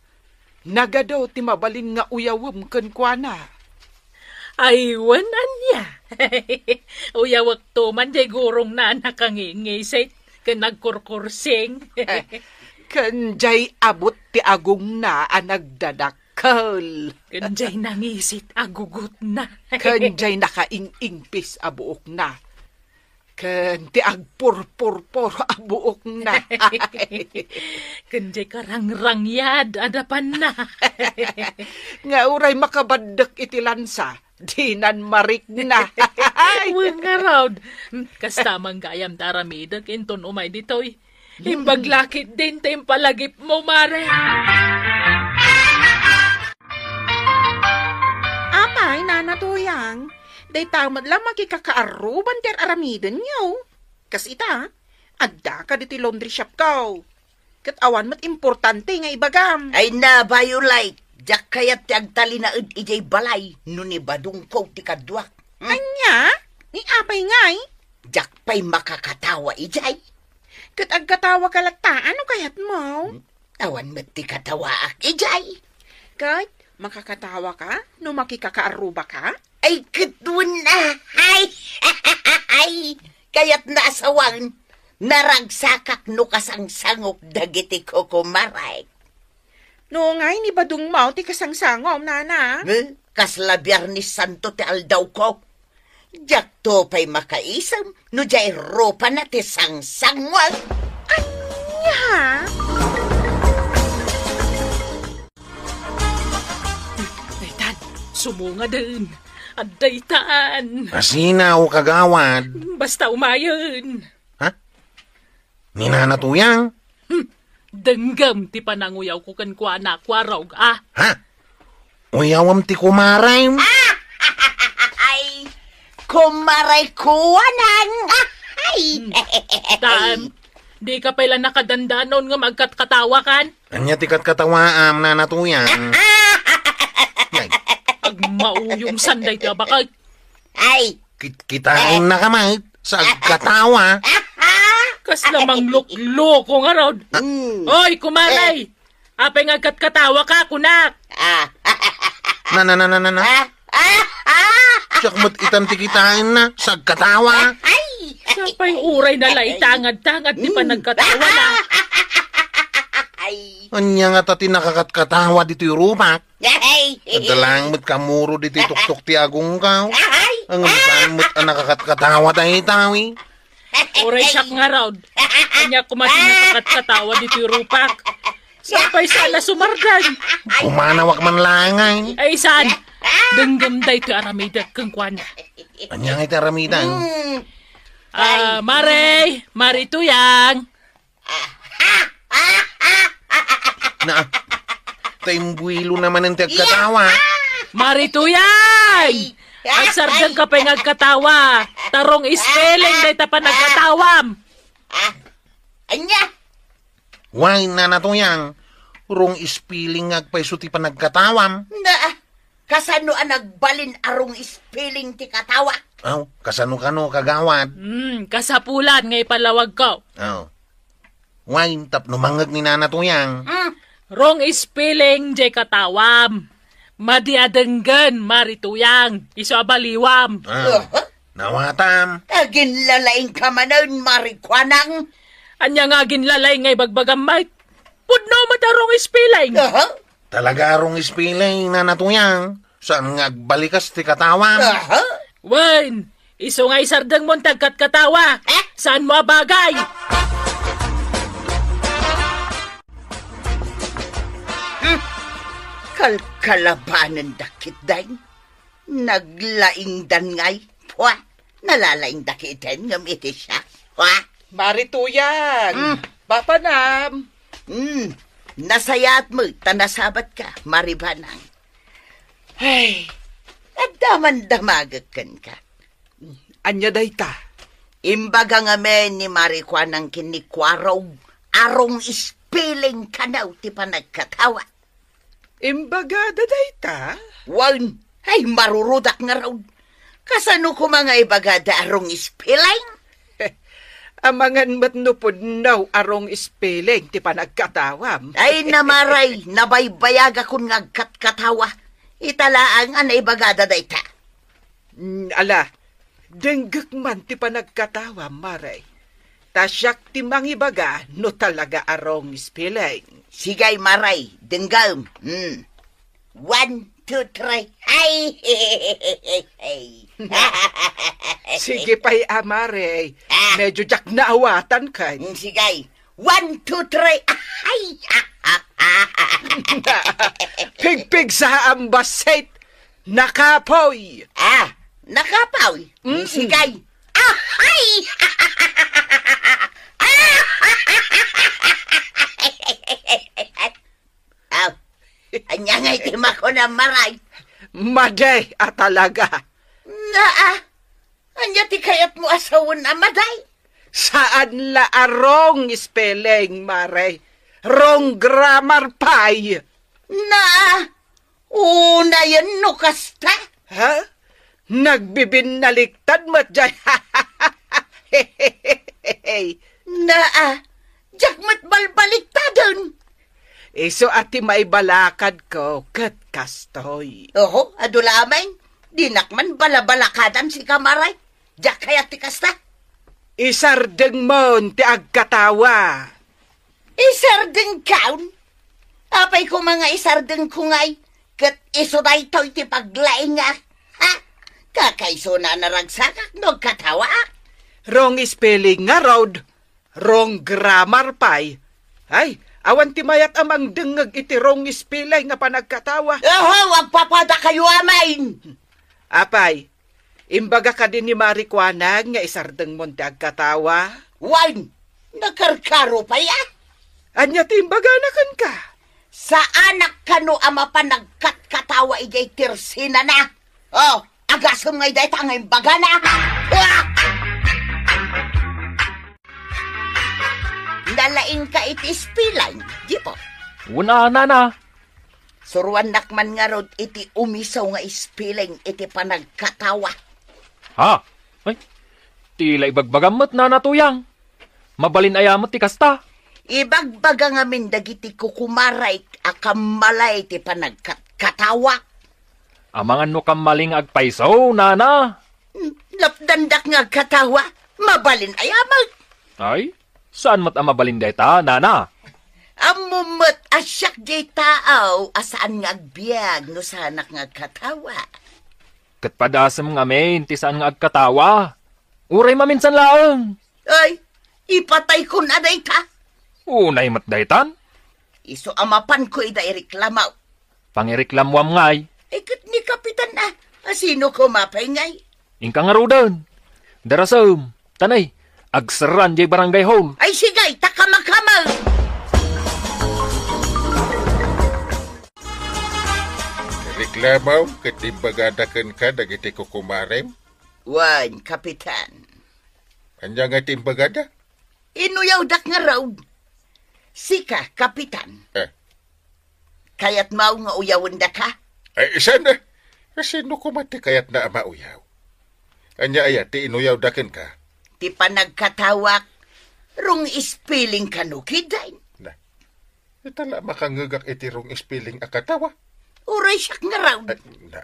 Nagadu ti mabalin nga uyawem kenkuana. Ay, wen, ania? Uyawekto man jay gurongna a nakangingisit ken nagkurkursing. Eh, ken jay abut ti agongna a nagdadakkel. Ken jay nangisit a gugotna. Ken jay nakaing-ingpis a buokna. Ken ti agpurpurpur a buokna. Ken jay karangrangyan a dapanna. Nga uray makabaddek iti lansa, dinan marikna. Wen ngarud, kasta man gayam ti aramidek inton umay ditoy. Imbag la ketdin ti impalagipmo, Mare. Apay, Nana Tuyang, dayta met la makikakaarruban ti ar-aramidenyo. Kas ita, adda kadi ti laundry shopko. Ket awan met importante nga ibagam. Ay na, Violet, diak kayat ti agtalinaed idiay balay no ni Badongko ti kaduak. Hmm? Ania? Ni apay ngay? Diak pay makakatawa idiay. Ket agkatawaka latta, no kayatmo? Hmm? Awan met ti katawaak idiay. Ket makakatawaka no makikakaarrubaka? Ay, ket wen a. Ay, ay, kayatna a sawen, naragsakak no kasangsangok dagiti kukumarek. No ngay ni Badongmo ti kasangsangom, Nana? Eh, kasla Biernes Santo ti aldawko. Diakto pay makaisem no diay rupana ti sangsangoan. Ania? Daytan, sumungaden. Adda itan. Asinaw, kagawad. Basta umayen. Ha? Ni Nana Tuyang? Hmm. Denggem ti pananguyawko kenkuana, Kuarog, a. Ha? Uyawem ti kumarem? Ay, kumarekuanan. Ay. Hmm. Daan, dika pay la nakadandanon nga agkatkatawakan? Ania ti katkatawaam, Nana Tuyang? Ay. Agmauyong sanday ti abaket. Ay. Kit-, kitaennaka met sa agkatawa. Kasla manglukloko ngarud. Mm. Oy, kumaray! Eh. Apay nga agkatkatawaka, kunak? Ah. Na, na, na, na, na, na. Ah, ah, ah. Siak met itan ti kitaenna sa agkatawa. Ay! Sapay uray na la itangad-tangad ti panagkatawana. Ay. Ania ngata ti nakakatkatawa ditoy rupak? Ay! Adda laeng met kamuro ditoy tuktok ti agongko. Ay! Ngem saan met a nakakatkatawa dayta, wi? Uray siak ngarud. Ania koma ti nakakatkatawa ditoy rupak? Sapay saan a sumardeng. Pumanawak man laeng, ay. Ay, saan? Denggem daytoy aramidek kenkuana. Ania ngay ti aramidek? Mm. Ah, Mare, Mare Tuyang. Na, ta imbuilo na manen ti agkatawa. Mare Tuyang! Ay, agsardengka pay nga agkatawa. Ta wrong spelling dayta panagkatawam. Ah, ania? Wen, Nana Tuyang, wrong spelling nga agpayso ti panagkatawam. Na, kasano a nagbalin a wrong spelling ti katawa? Aw, kasano kano, kagawad? Hmm, kasapulan nga ipalawagko. Aw. Wen, tapno mangngeg ni Nana Tuyang. Hmm. Wrong spelling jay katawam. Madi a denggen, Mare Tuyang. Isu a baliwam. Ah. Aha. Nawatam. Aginlalaingka manen, Mare Kuanang. Ania nga aginlalaing nga ibagbagam, Mike? Pudno met a wrong spelling. Aha. Talaga a wrong spelling, Nana Tuyang. Saan nga agbalikas ti katawam? Aha. Wen, isu nga isardengmon ti agkatkatawa. Eh? Saanmo a bagay? Hmm. Kalkalabanenda ketdin. Naglaingdan ngay. Pua, nalalaingda ketdin ngem iti siak. Pua. Mari Tuyang, Hmm. Papanam. Hmm, nasayaat met ta nasabatka, Mari Banang. Ay, adda man damagek kenka. Ania dayta? Imbaga ngamin ni Mari Kuanang ken ni Kuarog a wrong spelling kano ti panagkatawa. Imbagada dayta? Wen, ay, marurudak ngarud. Kasano koma nga ibagada a wrong spelling? Amangan met no pudno a wrong spelling ti panagkatawam. Ay, Mari, nabaybayagakon nga agkatkatawa. Ita laeng a naibagada dayta. Mm, ala, denggek man ti panagkatawam, Mari. Ta siak ti mangibaga no talaga a wrong spelling. Sige, Mari, denggem. Hmm. One, two, three. Ay! Sige pay, a, Mari. Ah. Medyo diak naawatan ken. Hmm, sige. One, two, three. Ay! Pigpigsa ang basit. Nakapoy! Ah, nakapoy? Mm-mm. Sige. Ahay! Aw, ania ngay ti makunam, Mari? Madi a talaga. Naa, ania ti kayatmo a sawen a madi? Saan la a wrong spelling, Mari. Wrong grammar pay. Naa, unayen no kasta. Ha? Nagbibinnaliktad met jay. Naa, diak met balbaliktaden. Isu a ti maibalakadko ket kastoy. Oho, adu laeng. Dinak man balabalakadan sika, Mari. Diak kayat ti kasta. Isardengmon ti agkatawa. Isardengkon? Apay koma nga isardengko ngay, ket isu daytoy ti paglaingak? Ha? Kakaisuna a naragsakak no agkatawaak? Wrong spelling ngarud. Wrong grammar pay. Ay, awan ti mayat a mangdengngeg iti wrong spelling nga panagkatawa. Oho, agpapadakayo amin! Apay, imbaga kadi ni Mari Kuanang nga isardengmon ti agkatawa? Wen, nakarkaro pay a? Ania ti imbagana kenka? Saanak kano a mapan nagkatkatawa idiay tersinana. Oh, agasem ngay dayta nga imbagana. Nalaingka iti spelling, di po? Wen a, nana. Suroannak man ngarud iti umiso nga spelling iti panagkatawa. Ha? Ay, ti la ibagbagam met, Nana Tuyang. Mabalin aya met ti kasta? Ibagbaga ngamin dagiti kukumarek a kammalay ti panagkatkatawa. Amangan no kammalay nga agpayso, nana. Hmm, lapdandak nga agkatawa. Mabalin aya met? Ay, saan met a mabalin dayta, nana? Ammom met a siak diay tao a saan nga agbiag no saanak nga agkatawa. Ket padasem ngamin ti saan nga agkatawa. Uray maminsan laeng. Ay, ipataykon a dayta. Unay met daytan? Isu a mapanko ida ireklamo. Pangireklamoam ngay. Ay, ket ni Kapitan a, a sino koma pay ngay? Inka ngaruden. Darasem, tanay, agserran jay barangay hall. Ay, sige, ta kamakama. Reklamo ket imbagada kenka dagiti kukumarem? Wen, Kapitan. Ania nga ti imbagada? Inuyawdak ngarud. Sika, Kapitan. Eh. Kayatmo nga uyawendaka? Ay, saan? Sino koma ti kayatna a mauyaw? Ania aya ti inuyawda kenka? Ti panagkatawak, wrong spelling kano ketdin. Na, ita la makangngegak iti wrong spelling a katawa. Uray siak ngarud. Ay, na.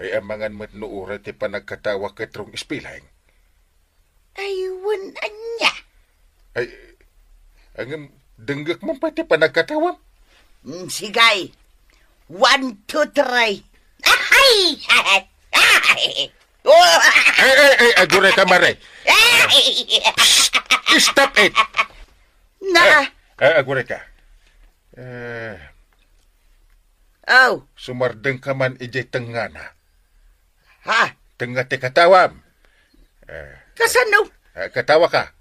Ay, amangan met no uray ti panagkatawa ket wrong spelling. Ay, wen ania? Ay, ngem, denggek man pay ti panagkatawam. Mm, sige. One, two, three. Ay! Ay! Oh! Ay, ay, ay, agurayka, Mare. Ay! Stop it! Na! Eh, eh, agurayka. Eh, Oh, sumardengka man idiay tengngana. Ha? Tengnga ti katawam. Eh, Kasano? Eh, katawa ka.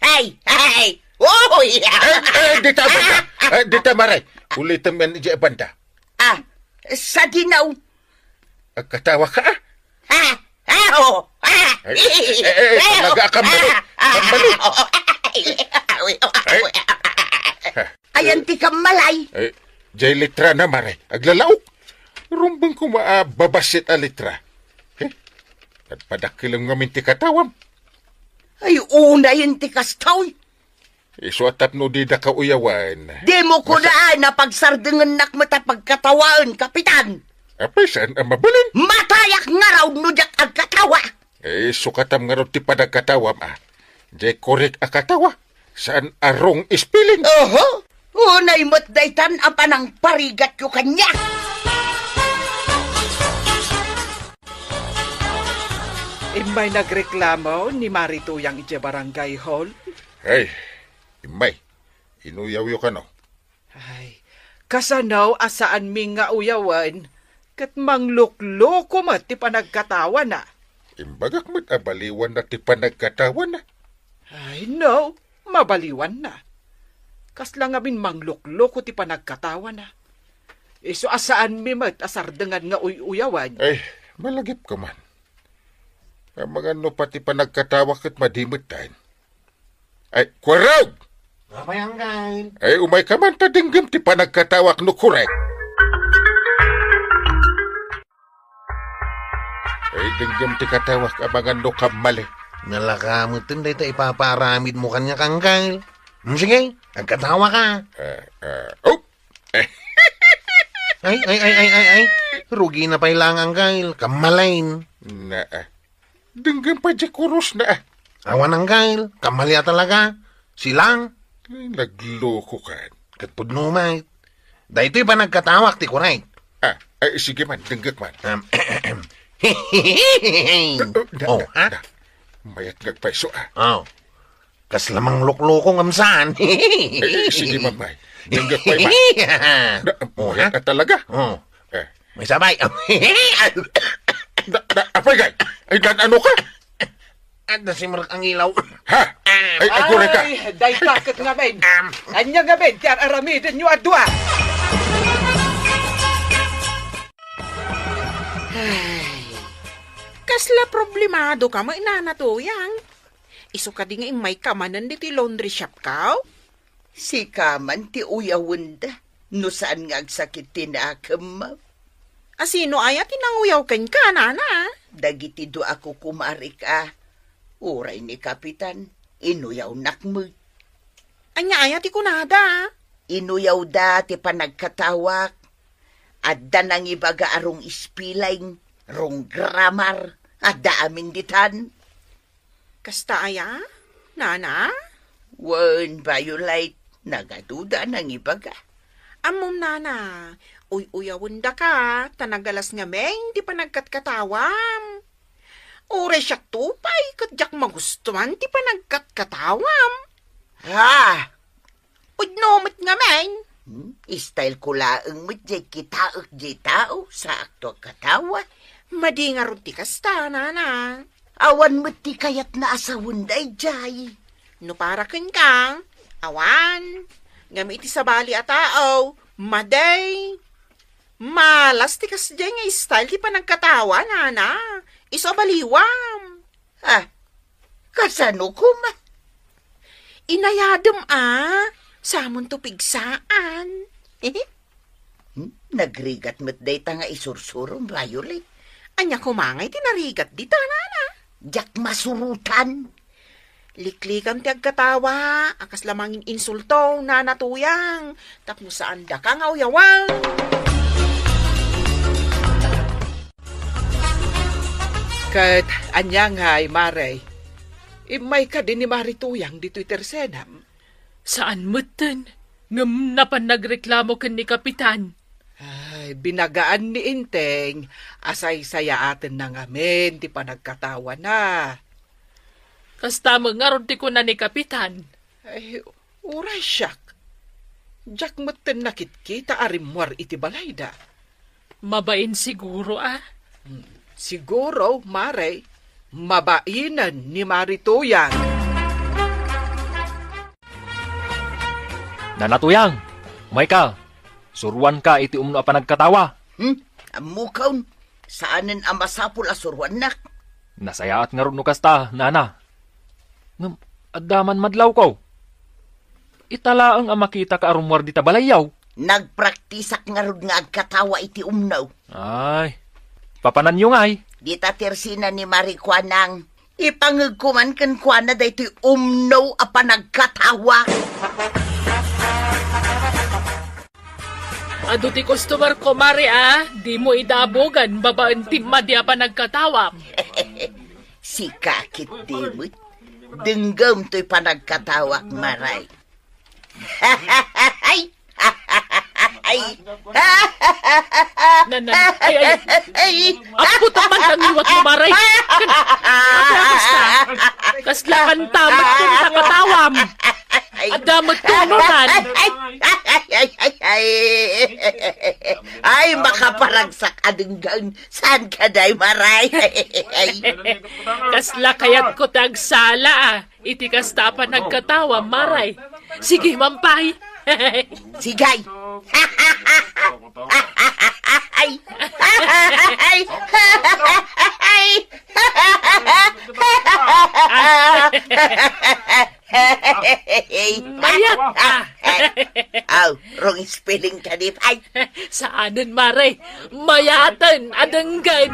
Ay! Ay! Oy! Eh, eh, dita, banda. Eh, dita, Mare. Ulitem man idiay banda. Ah, sadino? Agkatawa ka, ah? Ha? Ah, oh! Ah! Eh, eh, eh, eh, talaga, kambali. Kambali. Ay. Ayan ti kammalay. Eh, jay letra na, Mare. Aglalaok. Rumbeng koma a babassit a letra. Eh, agpadakkelem ngamin ti katawam. Ay, unayen ti kastoy. Isu a tapno dida kauyawan. Dimo kunaan a pagsardengennak met a pagkatawaen, Kapitan. Apay, saan a mabalin? Matayak ngarud no diak agkatawa. Eh, sukatam ngarud ti panagkatawam, ah. Jay korek a katawa. Saan a wrong spelling. Oho. Unay met daytan a panangparigatyo kaniak. Immay nagreklamo ni Mari Tuyang idiay barangay hall. Ay, immay. Inuyawyo kano? Ay, kasano a saanmi nga uyawen, ket manglukloko met ti panagkatawana. Imbagak met a baliwanna ti panagkatawana. Ay, no, mabaliwanna. Kasla ngamin manglukloko ti panagkatawana. Isu a saanmi met a sardengan nga uy-uyawen. Ay, malagipka man. Amangan no pati panagkatawa ket madi metten. Ay, Kuarog! Apay, Anggal? Ay, umayka man ta denggem ti panagkatawak no korek. Ay, denggem ti katawak amangan no kammali. Nalaka metten dayta ipapaaramidmo kaniak, Anggal. Hmm, sige, agkatawa ka. Ah, ah, oh! Ay, ay, ay, ay, ay, ay. Rugi na pay lang, Anggal. Kammalain. Na, ah. Denggem pay diay kurosna, ah. Awan, Anggal. Kammali a talaga. Silang. Ay, nagloko kan. Ket pudno met. Daytoy panagkatawak ti korek. Ah, ay, sige man, denggek man. Um, Oh, da, ha? Da. Mayat nga agpayso, ah. Oh. Kasla manglukloko ngem saan. Eh, sige, Mamay. Denggek pay man. Da, Oh, mayat ha? na talaga. Oh. Eh. May sabay. Da, da, apay, gay? Ay, dan ano ka? Adda simrek ang ilaw. Ha? Ay, agure ka. Ay, dayta ket ngamin. Ania ngamin ti ar-aramidenyo a dua? Ay, kasla problemado ka met, Nana Tuyang. Isu kadi nga immayka manen ditoy laundry shop ka? Sika man ti uyawenda, no saan nga agsakit ti nakemmo. A sino aya ti nanguyaw kenka, Nana? Dagiti dua a kukumarik a, uray ni Kapitan, inuyawnak met. Ania aya ti kunada? Inuyawda ti panagkatawak. Adda nangibaga a wrong spelling, wrong grammar, adda amin ditan. Kasta aya, Nana? Wen, Violet, nagaduda a nangibaga. Ammom, Nana, uy-uyawendaka, ta nagalas ngamin ti panagkatkatawam. Uray siak to pay, ket diak magustuan ti panagkatkatawam. Ha? Pudno met ngamin. Hmm? Style ko laeng met jay kitaek jay tao, saakto a katawa. Madi ngarud ti kasta, Nana. Awan met ti kayatna a sawen dayjay. No para kenka, awan. Ngem iti sabali a tao, madi. Malas ti kasdiay nga style ti panagkatawa, Nana. Isu a baliwam. Ah, kasano koma? Inayadem a, samonto pigsaan. Hmm? Nagrigat met dayta nga isursurom, Violet. Ania koma ngay ti narigat dita, Nana? Diak masurotan. Liklikam ti agkatawa, a kasla mangin-insulto, Nana Tuyang, tapno saandaka nga uyawan. Ket ania ngay, Mare? Immay kadi ni Mari Tuyang ditoy tersenam? Saan metten, ngem napan nagreklamo ken ni Kapitan. Ah, Binagaan ni Enteng a saysayaatenna ngamin ti panagkatawana. Kasta met ngarud ti kuna ni Kapitan. Ay, uray siak. Diak metten nakitkita a rimmuar iti balayda. Mabain siguro, a? Hmm, siguro, Mare, mabainen ni Mari Tuyang. Nana Tuyang, umayka. Suruanka iti umno a panagkatawa. Hmm? Ammokon, saanen a masapul a suruannak. Nasayaat ngarud no kasta, Nana. Ngem, adda man madlawko. Ita laeng a makitaka a rummuar dita balayyo. Nagpraktisak ngarud nga agkatawa iti umno. Ay, papananyo ngay? Dita tersina ni Mari kuanang, ipangegko man kenkuana daytoy umno a panagkatawa. Adu ti customer ko, Mare, a. Dimo idabugan babaen ti madi a panagkatawam. Sika ketdi met. Denggem toy panagkatawak, Mare. Ay! Ay! Nan, nan. Ay, ay. Ay! Apo, taman ang liwat mo, Mare. Kan-, Ate, kasta? Kasla kanta met ken kakatawam. Ay! Adda met tununan. Ay! Ay! Ay! Ay! Ay! Ay, makaparagsak a denggen. Saan ka, day, Mare? Ay! Kasla kayatko ti agsala, a. Iti kasta a panagkatawa, Mare. Sige, mampay. Sige. Ay. Ay. Ay. Mayat, a. Aw, wrong spelling ka, di ba? Ay. Saanen, Mare. Mayaten a denggen.